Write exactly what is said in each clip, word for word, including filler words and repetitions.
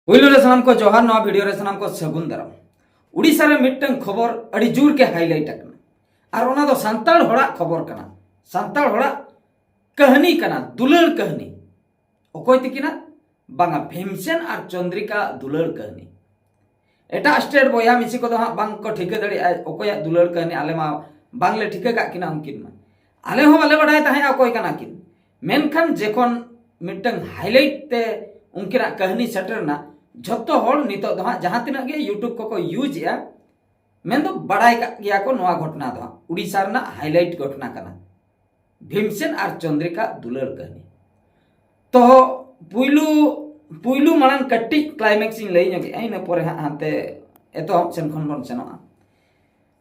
ᱯᱳᱭᱞᱳ ᱨᱮ ᱥᱟᱱᱟᱢ ᱠᱚ ᱡᱚᱦᱟᱨ, ᱱᱚᱣᱟ ᱵᱷᱤᱰᱤᱭᱳ ᱨᱮ ᱥᱟᱱᱟᱢ ᱠᱚ ᱥᱟᱹᱜᱩᱱ ᱫᱟᱨᱟᱢ᱾ ᱩᱲᱤᱥᱥᱟ ᱨᱮ ᱢᱤᱫᱴᱟᱝ ᱠᱷᱚᱵᱚᱨ ᱟᱹᱰᱤ ᱡᱳᱨ ᱜᱮ ᱦᱟᱭᱞᱟᱭᱤᱴ ᱟᱠᱟᱱᱟ, ᱟᱨ ᱚᱱᱟ ᱫᱚ ᱥᱟᱱᱛᱟᱲ ᱦᱚᱲᱟᱜ ᱠᱷᱚᱵᱚᱨ ᱠᱟᱱᱟ, ᱥᱟᱱᱛᱟᱲ ᱦᱚᱲᱟᱜ ᱠᱟᱹᱦᱱᱤ ᱠᱟᱱᱟ, ᱫᱩᱞᱟᱹᱲ ᱠᱟᱹᱦᱱᱤ᱾ ᱚᱠᱚᱭ ᱛᱤᱠᱤᱱᱟᱜ? ᱵᱟᱝᱟ, ᱵᱷᱤᱢᱥᱮᱱ ᱟᱨ ᱪᱚᱱᱫᱨᱤᱠᱟ ᱫᱩᱞᱟᱹᱲ ᱠᱟᱹᱦᱱᱤ᱾ ᱮᱴᱟᱜ ᱥᱴᱮᱴ ᱵᱚᱭᱦᱟ ᱢᱤᱥᱤ ᱠᱚᱫᱚ ᱦᱟᱸᱜ ᱵᱟᱝ ᱠᱚ ᱴᱷᱤᱠᱟᱹ ᱫᱟᱲᱮᱭᱟᱜᱼᱟ ᱚᱠᱚᱭᱟᱜ ᱫᱩᱞᱟᱹᱲ ᱠᱟᱹᱦᱱᱤ, ᱟᱞᱮ ᱢᱟ ᱵᱟᱝᱞᱮ ᱴᱷᱤᱠᱟᱹ ᱠᱟᱜ ᱠᱤᱱᱟ ᱩᱱᱠᱤᱱ ᱢᱟ᱾ ᱟᱞᱮ ᱦᱚᱸ ᱵᱟᱞᱮ ᱵᱟᱰᱟᱭ ᱛᱟᱦᱮᱸᱜᱼᱟ ᱚᱠᱚᱭ ᱠᱟᱱᱟ ᱠᱤᱱ, ᱢᱮᱱᱠᱷᱟᱱ ᱡᱮᱠᱷᱚᱱ ᱢᱤᱫᱴᱟᱝ ᱦᱟᱭᱞᱟᱭᱤᱴ ᱛᱮ ᱩᱱᱠᱤᱱᱟᱜ ᱠᱟᱹᱦᱱᱤ ᱥᱮᱴᱮᱨ ᱮᱱᱟ, ᱡᱷᱚᱛᱚ ᱦᱚᱲ ᱱᱤᱛᱚᱜ ᱫᱚ ᱦᱟᱸᱜ ᱡᱟᱦᱟᱸ ᱛᱤᱱᱟᱹᱜ ᱜᱮ ᱭᱩᱴᱩᱵᱽ ᱠᱚᱠᱚ ᱤᱭᱩᱡᱽ ᱮᱜᱼᱟ, ᱢᱮᱱᱫᱚ ᱵᱟᱰᱟᱭ ᱠᱟᱜ ᱜᱮᱭᱟ ᱠᱚ ᱱᱚᱣᱟ ᱜᱷᱚᱴᱚᱱᱟ ᱫᱚ ᱦᱟᱸᱜ ᱩᱲᱤᱥᱥᱟ ᱨᱮᱱᱟᱜ ᱦᱟᱭᱞᱟᱭᱤᱴ ᱜᱷᱚᱴᱚᱱᱟ ᱠᱟᱱᱟ, ᱵᱷᱤᱢᱥᱮᱱ ᱟᱨ ᱪᱚᱱᱫᱨᱤᱠᱟ ᱫᱩᱞᱟᱹᱲ ᱠᱟᱹᱦᱱᱤ᱾ ᱛᱚ ᱯᱩᱭᱞᱩ ᱯᱩᱭᱞᱩ ᱢᱟᱲᱟᱝ ᱠᱟᱹᱴᱤᱡ ᱠᱞᱟᱭᱢᱮᱠᱥ ᱤᱧ ᱞᱟᱹᱭ ᱧᱚᱜᱮᱜᱼᱟ, ᱤᱱᱟᱹ ᱯᱚᱨᱮ ᱦᱟᱸᱜ ᱦᱟᱱᱛᱮ ᱮᱛᱚᱦᱚᱵ ᱥᱮᱱ ᱠᱷᱚᱱ ᱵᱚᱱ ᱥᱮᱱᱚᱜᱼᱟ᱾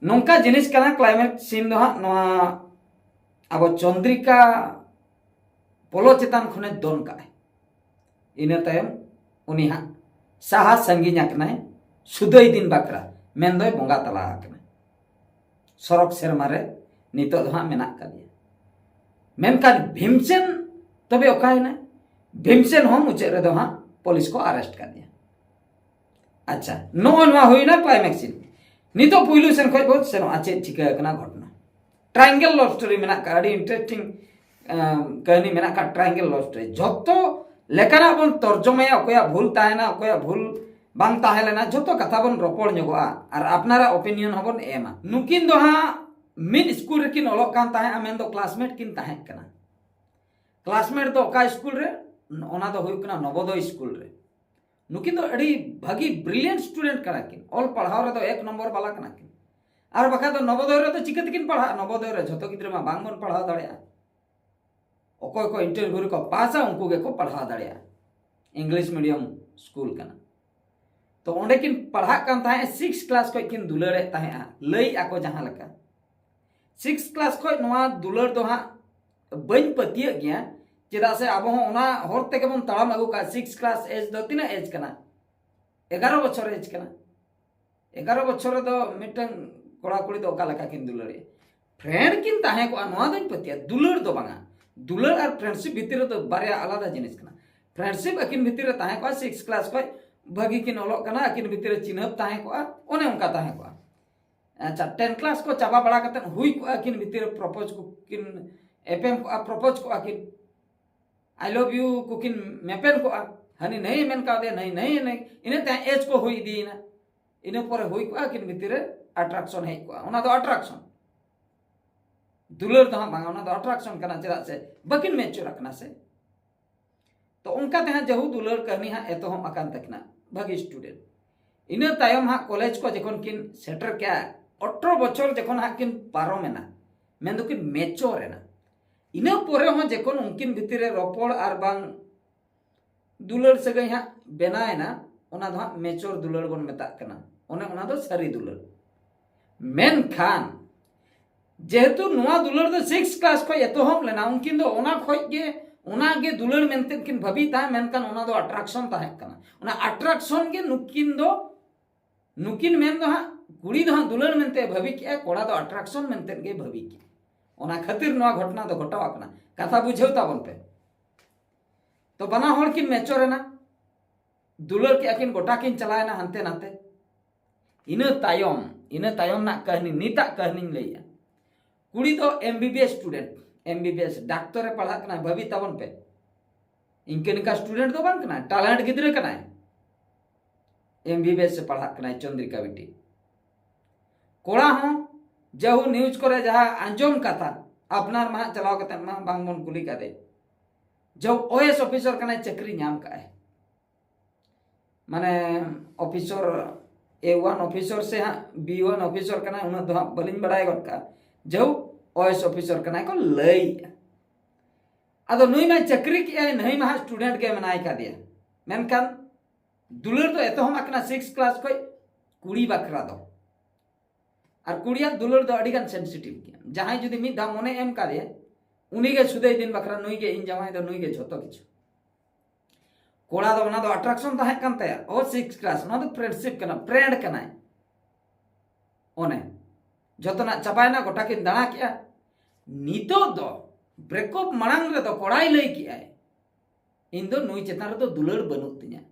ᱱᱚᱝᱠᱟ ᱡᱤᱱᱤᱥ ᱠᱟᱱᱟ, ᱠᱞᱟᱭᱢᱮᱠᱥ ᱥᱤᱱ ᱫᱚ ᱦᱟᱸᱜ ᱱᱚᱣᱟ ᱟᱵᱚ ᱪᱚᱱᱫᱨᱤᱠᱟ ᱯᱚᱞᱚ ᱪᱮᱛᱟᱱ ᱠᱷᱚᱱᱮ ᱫᱚᱱ ᱠᱟᱜᱼᱟᱭ᱾ ᱤᱱᱟᱹ ᱛᱟᱭᱚᱢ ᱩᱱᱤ ᱦᱟᱸᱜ ᱥᱟᱦᱟ ᱥᱟᱺᱜᱤᱧ ᱟᱠᱟᱱᱟᱭ ᱥᱩᱫᱟᱹᱭ ᱫᱤᱱ ᱵᱟᱠᱷᱨᱟ, ᱢᱮᱱᱫᱚᱭ ᱵᱚᱸᱜᱟ ᱛᱟᱞᱟ ᱟᱠᱟᱱᱟᱭ᱾ ᱥᱚᱨᱚᱜᱽ ᱥᱮᱨᱢᱟ ᱨᱮ ᱱᱤᱛᱚᱜ ᱫᱚ ᱦᱟᱸᱜ ᱢᱮᱱᱟᱜ ᱠᱟᱫᱮᱭᱟ᱾ ᱢᱮᱱᱠᱷᱟᱱ ᱵᱷᱤᱢᱥᱮᱱ ᱛᱚᱵᱮ ᱚᱠᱟᱭᱮᱱᱟᱭ? ᱵᱷᱤᱢᱥᱮᱱ ᱦᱚᱸ ᱢᱩᱪᱟᱹᱫ ᱨᱮᱫᱚ ᱦᱟᱸᱜ ᱯᱩᱞᱤᱥ ᱠᱚ ᱟᱨᱮᱥᱴ ᱠᱟᱫᱮᱭᱟ᱾ ᱟᱪᱪᱷᱟ, ᱱᱚᱜᱼᱚᱭ ᱱᱚᱣᱟ ᱦᱩᱭᱱᱟ ᱠᱞᱟᱭᱢᱮᱠᱥ ᱥᱤᱱ᱾ ᱱᱤᱛᱚᱜ ᱯᱩᱭᱞᱩ ᱥᱮᱱ ᱠᱷᱚᱱ ᱵᱚᱱ ᱥᱮᱱᱚᱜᱼᱟ, ᱪᱮᱫ ᱪᱤᱠᱟᱹ ᱟᱠᱟᱱᱟ ᱜᱷᱚᱴᱚᱱᱟ᱾ ᱴᱨᱟᱭᱮᱝᱜᱮᱞ ᱞᱚᱵᱷ ᱥᱴᱳᱨᱤ ᱢᱮᱱᱟᱜ ᱠᱟᱜᱼᱟ, ᱟᱹᱰᱤ ᱤᱱᱴᱟᱨᱮᱥᱴᱤᱝ ᱠᱟᱹᱦᱱᱤ ᱢᱮᱱᱟᱜ ᱠᱟᱜᱼᱟ ᱴᱨᱟᱭᱮᱝᱜᱮᱞ ᱞᱚᱵᱷ ᱥᱴᱳᱨᱤ᱾ ᱡᱷᱚᱛᱚ ᱞᱮᱠᱟᱱᱟᱜ ᱵᱚᱱ ᱛᱚᱨᱡᱚᱢᱟᱭᱟ, ᱚᱠᱚᱭᱟᱜ ᱵᱷᱩᱞ ᱛᱟᱦᱮᱱᱟ, ᱚᱠᱚᱭᱟᱜ ᱵᱷᱩᱞ ᱵᱟᱝ ᱛᱟᱦᱮᱸ ᱞᱮᱱᱟ, ᱡᱷᱚᱛᱚ ᱠᱟᱛᱷᱟ ᱵᱚᱱ ᱨᱚᱯᱚᱲ ᱧᱚᱜᱚᱜᱼᱟ ᱟᱨ ᱟᱯᱱᱟᱨᱟᱜ ᱚᱯᱤᱱᱤᱭᱚᱱ ᱦᱚᱸᱵᱚᱱ ᱮᱢᱟ᱾ ᱱᱩᱠᱤᱱ ᱫᱚ ᱦᱟᱸᱜ ᱢᱤᱫ ᱥᱠᱩᱞ ᱨᱮᱠᱤᱱ ᱚᱞᱚᱜ ᱠᱟᱱ ᱛᱟᱦᱮᱸᱜᱼᱟ, ᱢᱮᱱᱫᱚ ᱠᱞᱟᱥᱢᱮᱴ ᱠᱤᱱ ᱛᱟᱦᱮᱸ ᱠᱟᱱᱟ᱾ ᱠᱞᱟᱥᱢᱮᱴ ᱫᱚ ᱚᱠᱟ ᱥᱠᱩᱞ ᱨᱮ? ᱚᱱᱟ ᱫᱚ ᱦᱩᱭᱩᱜ ᱠᱟᱱᱟ ᱱᱚᱵᱳᱫᱚᱭ ᱥᱠᱩᱞ ᱨᱮ᱾ ᱱᱩᱠᱤᱱ ᱫᱚ ᱟᱹᱰᱤ ᱵᱷᱟᱹᱜᱤ ᱵᱨᱤᱞᱤᱭᱮᱱᱴ ᱥᱴᱩᱰᱮᱱᱴ ᱠᱟᱱᱟ ᱠᱤᱱ, ᱚᱞ ᱯᱟᱲᱦᱟᱣ ᱨᱮᱫᱚ ᱮᱠ ᱱᱚᱢᱵᱚᱨ ᱵᱟᱞᱟ ᱠᱟᱱᱟ ᱠᱤᱱ᱾ ᱟᱨ ᱵᱟᱠᱷᱟᱡ ᱫᱚ ᱱᱚᱵᱳᱫᱚᱭ ᱨᱮᱫᱚ ᱪᱤᱠᱟᱹ ᱛᱮᱠᱤᱱ ᱯᱟᱲᱦᱟᱜᱼᱟ? ᱱᱚᱵᱳᱫᱚᱭ ᱨᱮ ᱡᱷᱚᱛᱚ ᱜᱤᱫᱽᱨᱟᱹ ᱢᱟ ᱵᱟᱝ ᱵᱚᱱ ᱯᱟᱲᱦᱟᱣ ᱫᱟᱲᱮᱭᱟᱜᱼᱟ᱾ ᱚᱠᱚᱭ ᱠᱚ ᱤᱱᱴᱟᱨᱵᱷᱤᱭᱩ ᱨᱮᱠᱚ ᱯᱟᱥᱟ ᱩᱱᱠᱩ ᱜᱮᱠᱚ ᱯᱟᱲᱦᱟᱣ ᱫᱟᱲᱮᱭᱟᱜᱼᱟ᱾ ᱤᱝᱞᱤᱥ ᱢᱤᱰᱤᱭᱟᱢ ᱥᱠᱩᱞ ᱠᱟᱱᱟ᱾ ᱛᱚ ᱚᱸᱰᱮ ᱠᱤᱱ ᱯᱟᱲᱦᱟᱜ ᱠᱟᱱ ᱛᱟᱦᱮᱸᱫ, ᱥᱤᱠᱥ ᱠᱞᱟᱥ ᱠᱷᱚᱱ ᱠᱤᱱ ᱫᱩᱞᱟᱹᱲᱮᱫ ᱛᱟᱦᱮᱸᱫᱼᱟ, ᱞᱟᱹᱭ ᱟᱠᱚ ᱡᱟᱦᱟᱸ ᱞᱮᱠᱟ᱾ ᱥᱤᱠᱥ ᱠᱞᱟᱥ ᱠᱷᱚᱱ ᱱᱚᱣᱟ ᱫᱩᱞᱟᱹᱲ ᱫᱚ ᱦᱟᱸᱜ ᱵᱟᱹᱧ ᱯᱟᱹᱛᱭᱟᱹᱜ ᱜᱮᱭᱟ, ᱪᱮᱫᱟᱜ ᱥᱮ ᱟᱵᱚ ᱦᱚᱸ ᱚᱱᱟ ᱦᱚᱨ ᱛᱮᱜᱮ ᱵᱚᱱ ᱛᱟᱲᱟᱢ ᱟᱹᱜᱩ ᱠᱟᱜᱼᱟ᱾ ᱥᱤᱠᱥ ᱠᱞᱟᱥ ᱮᱡᱽ ᱫᱚ ᱛᱤᱱᱟᱹᱜ ᱮᱡᱽ ᱠᱟᱱᱟ? ᱮᱜᱟᱨᱚ ᱵᱚᱪᱷᱚᱨ ᱮᱡᱽ ᱠᱟᱱᱟ᱾ ᱮᱜᱟᱨᱚ ᱵᱚᱪᱷᱚᱨ ᱨᱮᱫᱚ ᱢᱤᱫᱴᱟᱝ ᱠᱚᱲᱟ ᱠᱩᱲᱤ ᱫᱚ ᱚᱠᱟ ᱞᱮᱠᱟ ᱠᱤᱱ ᱫᱩᱞᱟᱹᱲᱮᱜᱼᱟ? ᱯᱷᱨᱮᱱᱰ ᱠᱤᱱ ᱛᱟᱦᱮᱸ ᱠᱚᱜᱼᱟ, ᱱᱚᱣᱟ ᱫᱚᱧ ᱯᱟᱹᱛᱭᱟᱹᱜᱼᱟ᱾ ᱫᱩᱞᱟᱹᱲ ᱫᱚ ᱵᱟᱝᱟ, ᱫᱩᱞᱟᱹᱲ ᱟᱨ ᱯᱷᱨᱮᱱᱰᱥᱤᱯ ᱵᱷᱤᱛᱤᱨ ᱨᱮᱫᱚ ᱵᱟᱨᱭᱟ ᱟᱞᱟᱫᱟ ᱡᱤᱱᱤᱥ ᱠᱟᱱᱟ᱾ ᱯᱷᱨᱮᱱᱰᱥᱤᱯ ᱟᱹᱠᱤᱱ ᱵᱷᱤᱛᱤᱨ ᱨᱮ ᱛᱟᱦᱮᱸ ᱠᱚᱜᱼᱟ, ᱥᱤᱠᱥ ᱠᱞᱟᱥ ᱠᱷᱚᱱ ᱵᱷᱟᱹᱜᱤ ᱠᱤᱱ ᱚᱞᱚᱜ ᱠᱟᱱᱟ, ᱟᱹᱠᱤᱱ ᱵᱷᱤᱛᱤᱨ ᱨᱮ ᱪᱤᱱᱦᱟᱹᱯ ᱛᱟᱦᱮᱸ ᱠᱚᱜᱼᱟ, ᱚᱱᱮ ᱚᱱᱠᱟ ᱛᱟᱦᱮᱸ ᱠᱚᱜᱼᱟ᱾ ᱟᱪᱪᱷᱟ, ᱴᱮᱱ ᱠᱞᱟᱥ ᱠᱚ ᱪᱟᱵᱟ ᱵᱟᱲᱟ ᱠᱟᱛᱮᱫ ᱦᱩᱭ ᱠᱚᱜᱼᱟ, ᱟᱹᱠᱤᱱ ᱵᱷᱤᱛᱤᱨ ᱨᱮ ᱯᱨᱚᱯᱳᱡᱽ ᱠᱚ ᱠᱤᱱ ᱮᱯᱮᱢ ᱠᱚᱜᱼᱟ, ᱯᱨᱚᱯᱳᱡᱽ ᱠᱚᱜᱼᱟ ᱠᱤᱱ, "I love you" ᱠᱚ ᱠᱤᱱ ᱢᱮᱯᱮᱱ ᱠᱚᱜᱼᱟ, ᱦᱟᱹᱱᱤ ᱱᱟᱹᱭᱮ ᱢᱮᱱ ᱠᱟᱣᱫᱮᱭᱟ, ᱱᱟᱹᱭ ᱱᱟᱹᱭ ᱱᱟᱹᱭ, ᱤᱱᱟᱹ ᱛᱟᱭᱚᱢ ᱮᱡᱽ ᱠᱚ ᱦᱩᱭ ᱤᱫᱤᱭᱮᱱᱟ᱾ ᱤᱱᱟᱹ ᱯᱚᱨᱮ ᱦᱩᱭ ᱠᱚᱜᱼᱟ, ᱟᱹᱠᱤᱱ ᱵᱷᱤᱛᱤᱨ ᱨᱮ ᱟᱴᱨᱟᱠᱥᱚᱱ ᱦᱮᱡ ᱠᱚᱜᱼᱟ᱾ ᱚᱱᱟ ᱫᱚ ᱟᱴᱨᱟᱠᱥᱚᱱ, ᱫᱩᱞᱟᱹᱲ ᱫᱚ ᱦᱟᱸᱜ ᱵᱟᱝᱟ, ᱚᱱᱟ ᱫᱚ ᱟᱴᱨᱟᱠᱥᱚᱱ ᱠᱟᱱᱟ, ᱪᱮᱫᱟᱜ ᱥᱮ ᱵᱟᱹᱠᱤᱱ ᱢᱮᱪᱩᱨ ᱟᱠᱟᱱᱟ ᱥᱮ᱾ ᱛᱚ ᱚᱱᱠᱟ ᱛᱮ ᱦᱟᱸᱜ ᱡᱟᱹᱦᱩ ᱫᱩᱞᱟᱹᱲ ᱠᱟᱹᱦᱱᱤ ᱦᱟᱸᱜ ᱮᱛᱚᱦᱚᱵ ᱟᱠᱟᱱ ᱛᱟᱹᱠᱤᱱᱟ ᱵᱷᱟᱹᱜᱤ ᱥᱴᱩᱰᱮᱱᱴ᱾ ᱤᱱᱟᱹ ᱛᱟᱭᱚᱢ ᱦᱟᱸᱜ ᱠᱚᱞᱮᱡᱽ ᱠᱚ ᱡᱚᱠᱷᱚᱱ ᱠᱤᱱ ᱥᱮᱴᱮᱨ ᱠᱮᱜᱼᱟ, ᱟᱴᱷᱨᱚ ᱵᱚᱪᱷᱚᱨ ᱡᱚᱠᱷᱚᱱ ᱦᱟᱸᱜ ᱠᱤᱱ ᱯᱟᱨᱚᱢ ᱮᱱᱟ, ᱢᱮᱱ ᱫᱚᱠᱤᱱ ᱢᱮᱪᱚᱨ ᱮᱱᱟ, ᱤᱱᱟᱹ ᱯᱚᱨᱮ ᱦᱚᱸ ᱡᱚᱠᱷᱚᱱ ᱩᱱᱠᱤᱱ ᱵᱷᱤᱛᱤᱨ ᱨᱮ ᱨᱚᱯᱚᱲ ᱟᱨ ᱵᱟᱝ ᱫᱩᱞᱟᱹᱲ ᱥᱟᱹᱜᱟᱹᱭ ᱦᱟᱸᱜ ᱵᱮᱱᱟᱣ ᱮᱱᱟ, ᱚᱱᱟ ᱫᱚ ᱦᱟᱸᱜ ᱢᱮᱪᱚᱨ ᱫᱩᱞᱟᱹᱲ ᱵᱚᱱ ᱢᱮᱛᱟᱜ ᱠᱟᱱᱟ᱾ ᱚᱱᱮ ᱚᱱᱟ ᱫᱚ ᱥᱟᱹᱨᱤ ᱫᱩᱞᱟᱹᱲ᱾ ᱢᱮᱱᱠᱷᱟᱱ ᱡᱮᱦᱮᱛᱩ ᱱᱚᱣᱟ ᱫᱩᱞᱟᱹᱲ ᱫᱚ ᱥᱤᱠᱥ ᱠᱞᱟᱥ ᱠᱷᱚᱱ ᱮᱛᱚᱦᱚᱵ ᱞᱮᱱᱟ, ᱩᱱᱠᱤᱱ ᱫᱚ ᱚᱱᱟ ᱠᱷᱚᱱ ᱜᱮ, ᱚᱱᱟ ᱜᱮ ᱫᱩᱞᱟᱹᱲ ᱢᱮᱱᱛᱮ ᱠᱤᱱ ᱵᱷᱟᱹᱵᱤ ᱛᱟᱦᱮᱸ, ᱢᱮᱱᱠᱷᱟᱱ ᱚᱱᱟ ᱫᱚ ᱟᱴᱨᱟᱠᱥᱚᱱ ᱛᱟᱦᱮᱸ ᱠᱟᱱᱟ᱾ ᱚᱱᱟ ᱟᱴᱨᱟᱠᱥᱚᱱ ᱜᱮ ᱱᱩᱠᱤᱱ ᱫᱚ, ᱱᱩᱠᱤᱱ ᱢᱮᱱ ᱫᱚ ᱦᱟᱸᱜ, ᱠᱩᱲᱤ ᱫᱚ ᱦᱟᱸᱜ ᱫᱩᱞᱟᱹᱲ ᱢᱮᱱᱛᱮ ᱵᱷᱟᱹᱵᱤ ᱠᱮᱜᱼᱟ, ᱠᱚᱲᱟ ᱫᱚ ᱟᱴᱨᱟᱠᱥᱚᱱ ᱢᱮᱱᱛᱮ ᱜᱮ ᱵᱷᱟᱹᱵᱤ ᱠᱮᱜᱼᱟ᱾ ᱚᱱᱟ ᱠᱷᱟᱹᱛᱤᱨ ᱱᱚᱣᱟ ᱜᱷᱚᱴᱚᱱᱟ ᱫᱚ ᱜᱷᱚᱴᱟᱣ ᱟᱠᱟᱱᱟ᱾ ᱠᱟᱛᱷᱟ ᱵᱩᱡᱷᱟᱹᱣ ᱛᱟᱵᱚᱱ ᱯᱮ᱾ ᱛᱚ ᱵᱟᱱᱟ ᱦᱚᱲ ᱠᱤᱱ ᱢᱮᱪᱚᱨ ᱮᱱᱟ, ᱫᱩᱞᱟᱹᱲ ᱠᱮᱜᱼᱟ ᱠᱤᱱ, ᱜᱚᱴᱟ ᱠᱤᱱ ᱪᱟᱞᱟᱣ ᱮᱱᱟ ᱦᱟᱱᱛᱮ ᱱᱟᱛᱮ᱾ ᱤᱱᱟᱹ ᱛᱟᱭᱚᱢ, ᱤᱱᱟᱹ ᱛᱟᱭᱚᱢ ᱨᱮᱱᱟᱜ ᱠᱟᱹᱦᱱᱤ, ᱱᱤᱛᱟᱜ ᱠᱟᱹᱦᱱᱤᱧ ᱞᱟᱹᱭᱮᱜᱼᱟ᱾ ᱠᱩᱲᱤ ᱫᱚ M B B S student, M B B S doctor ᱮ ᱯᱟᱲᱦᱟᱜ ᱠᱟᱱᱟ, ᱵᱷᱟᱹᱵᱤ ᱛᱟᱵᱚᱱ ᱯᱮ᱾ ᱤᱱᱠᱟᱹ ᱱᱤᱝᱠᱟ ᱥᱴᱩᱰᱮᱱᱴ ᱫᱚ ᱵᱟᱝ ᱠᱟᱱᱟᱭ, ᱴᱮᱞᱮᱱᱴ ᱜᱤᱫᱽᱨᱟᱹ ᱠᱟᱱᱟᱭ᱾ ᱮᱢ ᱵᱤ ᱵᱤ ᱮᱥ ᱮ ᱯᱟᱲᱦᱟᱜ ᱠᱟᱱᱟᱭ ᱪᱚᱱᱫᱨᱤᱠᱟ ᱵᱤᱴᱤ᱾ ᱠᱚᱲᱟ ᱦᱚᱸ ᱡᱟᱹᱦᱩ ᱱᱤᱭᱩᱡᱽ ᱠᱚᱨᱮ ᱡᱟᱦᱟᱸ ᱟᱸᱡᱚᱢ ᱠᱟᱛᱷᱟ, ᱟᱯᱱᱟᱨ ᱢᱟ ᱦᱟᱸᱜ ᱪᱟᱞᱟᱣ ᱠᱟᱛᱮ ᱢᱟ ᱵᱟᱝ ᱵᱚᱱ ᱠᱩᱞᱤ ᱠᱟᱫᱮ, ᱡᱟᱹᱦᱩ ᱳ ᱮᱥ ᱚᱯᱷᱤᱥᱟᱨ ᱠᱟᱱᱟᱭ, ᱪᱟᱹᱠᱨᱤ ᱧᱟᱢ ᱠᱟᱜᱼᱟᱭ᱾ ᱢᱟᱱᱮ ᱚᱯᱷᱤᱥᱚᱨ, ᱮ ᱳᱣᱟᱱ ᱚᱯᱷᱤᱥᱚᱨ ᱥᱮ ᱦᱟᱸᱜ ᱵᱤ ᱳᱣᱟᱱ ᱚᱯᱷᱤᱥᱚᱨ ᱠᱟᱱᱟᱭ, ᱩᱱᱟᱹᱜ ᱫᱚ ᱦᱟᱸᱜ ᱵᱟᱹᱞᱤᱧ ᱵᱟᱲᱟᱭ ᱜᱚᱫ ᱠᱟᱜᱼᱟ᱾ ᱡᱟᱹᱦᱩ ᱳ ᱮᱥ ᱚᱯᱷᱤᱥᱚᱨ ᱠᱟᱱᱟᱭ ᱠᱚ ᱞᱟᱹᱭᱮᱜᱼᱟ᱾ ᱟᱫᱚ ᱱᱩᱭ ᱢᱟᱭ ᱪᱟᱹᱠᱨᱤ ᱠᱮᱜᱼᱟᱭ, ᱱᱩᱭ ᱢᱟ ᱦᱟᱸᱜ ᱥᱴᱩᱰᱮᱱᱴ ᱜᱮ ᱢᱮᱱᱟᱭ ᱠᱟᱫᱮᱭᱟ, ᱢᱮᱱᱠᱷᱟᱱ ᱫᱩᱞᱟᱹᱲ ᱫᱚ ᱮᱛᱚᱦᱚᱵ ᱟᱠᱟᱱᱟ ᱥᱤᱠᱥ ᱠᱞᱟᱥ ᱠᱷᱚᱱ ᱠᱩᱲᱤ ᱵᱟᱠᱷᱨᱟ ᱫᱚ᱾ ᱟᱨ ᱠᱩᱲᱤᱭᱟᱜ ᱫᱩᱞᱟᱹᱲ ᱫᱚ ᱟᱹᱰᱤ ᱜᱟᱱ ᱥᱮᱱᱥᱤᱴᱤᱵᱷ ᱜᱮᱭᱟ᱾ ᱡᱟᱦᱟᱸᱭ ᱡᱩᱫᱤ ᱢᱤᱫ ᱫᱷᱟᱣ ᱢᱚᱱᱮ ᱮᱢ ᱠᱟᱫᱮᱭᱟ, ᱩᱱᱤ ᱜᱮ ᱥᱩᱫᱟᱹᱭ ᱫᱤᱱ ᱵᱟᱠᱷᱨᱟ, ᱱᱩᱭ ᱜᱮ ᱤᱧ ᱡᱟᱶᱟᱭ ᱫᱚ, ᱱᱩᱭ ᱜᱮ ᱡᱷᱚᱛᱚ ᱠᱤᱪᱷᱩ᱾ ᱠᱚᱲᱟ ᱫᱚ ᱚᱱᱟ ᱫᱚ ᱟᱴᱨᱟᱠᱥᱚᱱ ᱛᱟᱦᱮᱸ ᱠᱟᱱ ᱛᱟᱭᱟ, ᱳ ᱥᱤᱠᱥ ᱠᱞᱟᱥ, ᱚᱱᱟ ᱫᱚ ᱯᱷᱨᱮᱱᱰᱥᱤᱯ ᱠᱟᱱᱟ, ᱯᱷᱨᱮᱱᱰ ᱠᱟᱱᱟᱭ᱾ ᱚᱱᱮ ᱡᱷᱚᱛᱚᱱᱟᱜ ᱪᱟᱵᱟᱭᱮᱱᱟ, ᱜᱚᱴᱟ ᱠᱤᱱ ᱫᱟᱬᱟ ᱠᱮᱜᱼᱟ᱾ ᱱᱤᱛᱚᱜ ᱫᱚ ᱵᱨᱮᱠᱚᱯ ᱢᱟᱲᱟᱝ ᱨᱮᱫᱚ ᱠᱚᱲᱟᱭ ᱞᱟᱹᱭ ᱠᱮᱜᱼᱟᱭ, "ᱤᱧ ᱫᱚ ᱱᱩᱭ ᱪᱮᱛᱟᱱ ᱨᱮᱫᱚ ᱫᱩᱞᱟᱹᱲ ᱵᱟᱹᱱᱩᱜ ᱛᱤᱧᱟ,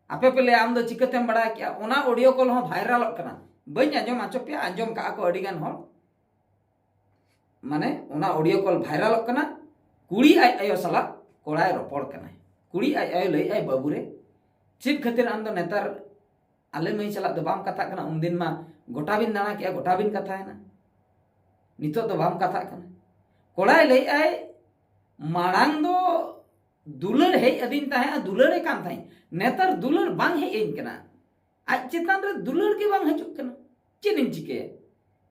ᱟᱯᱮ ᱯᱮ ᱞᱟᱹᱭᱟ, "ᱟᱢ ᱫᱚ ᱪᱤᱠᱟᱹᱛᱮᱢ ᱵᱟᱲᱟᱭ ᱠᱮᱜᱼᱟ?" ᱚᱱᱟ ᱚᱰᱤᱭᱳ ᱠᱚᱞ ᱦᱚᱸ ᱵᱷᱟᱭᱨᱟᱞᱚᱜ ᱠᱟᱱᱟ, ᱵᱟᱹᱧ ᱟᱸᱡᱚᱢ ᱦᱚᱪᱚ ᱯᱮᱭᱟ, ᱟᱸᱡᱚᱢ ᱠᱟᱜᱼᱟ ᱠᱚ ᱟᱹᱰᱤ ᱜᱟᱱ ᱦᱚᱲ᱾ ᱢᱟᱱᱮ ᱚᱱᱟ ᱚᱰᱤᱭᱳ ᱠᱚᱞ ᱵᱷᱟᱭᱨᱟᱞᱚᱜ ᱠᱟᱱᱟ, ᱠᱩᱲᱤ ᱟᱡ ᱟᱭᱳ ᱥᱟᱞᱟᱜ ᱠᱚᱲᱟᱭ ᱨᱚᱯᱚᱲ ᱠᱟᱱᱟᱭ᱾ ᱠᱩᱲᱤ ᱟᱡ ᱟᱭᱳ ᱞᱟᱹᱭᱮᱫ ᱟᱭ, "ᱵᱟᱹᱵᱩ ᱨᱮ, ᱪᱮᱫ ᱠᱷᱟᱹᱛᱤᱨ ᱟᱢ ᱫᱚ ᱱᱮᱛᱟᱨ ᱟᱞᱮ ᱢᱟᱹᱭ ᱥᱟᱞᱟᱜ ᱫᱚ ᱵᱟᱢ ᱠᱟᱛᱷᱟᱜ ᱠᱟᱱᱟ? ᱩᱱᱫᱤᱱ ᱢᱟ ᱜᱚᱴᱟ ᱵᱤᱱ ᱫᱟᱬᱟ ᱠᱮᱜᱼᱟ, ᱜᱚᱴᱟ ᱵᱤᱱ ᱠᱟᱛᱷᱟᱭᱮᱱᱟ, ᱱᱤᱛᱚᱜ ᱫᱚ ᱵᱟᱢ ᱠᱟᱛᱷᱟᱜ ᱠᱟᱱᱟ?" ᱠᱚᱲᱟᱭ ᱞᱟᱹᱭᱮᱫ ᱟᱭ, "ᱢᱟᱲᱟᱝ ᱫᱚ ᱫᱩᱞᱟᱹᱲ ᱦᱮᱡ ᱟᱹᱫᱤᱧ ᱛᱟᱦᱮᱸᱫᱼᱟ, ᱫᱩᱞᱟᱹᱲᱮ ᱠᱟᱱ ᱛᱟᱦᱮᱸᱫ, ᱱᱮᱛᱟᱨ ᱫᱩᱞᱟᱹᱲ ᱵᱟᱝ ᱦᱮᱡ ᱟᱹᱧ ᱠᱟᱱᱟ, ᱟᱡ ᱪᱮᱛᱟᱱ ᱨᱮ ᱫᱩᱞᱟᱹᱲ ᱜᱮ ᱵᱟᱝ ᱦᱤᱡᱩᱜ ᱠᱟᱱᱟ, ᱪᱮᱫ ᱤᱧ ᱪᱤᱠᱟᱹᱭᱟ?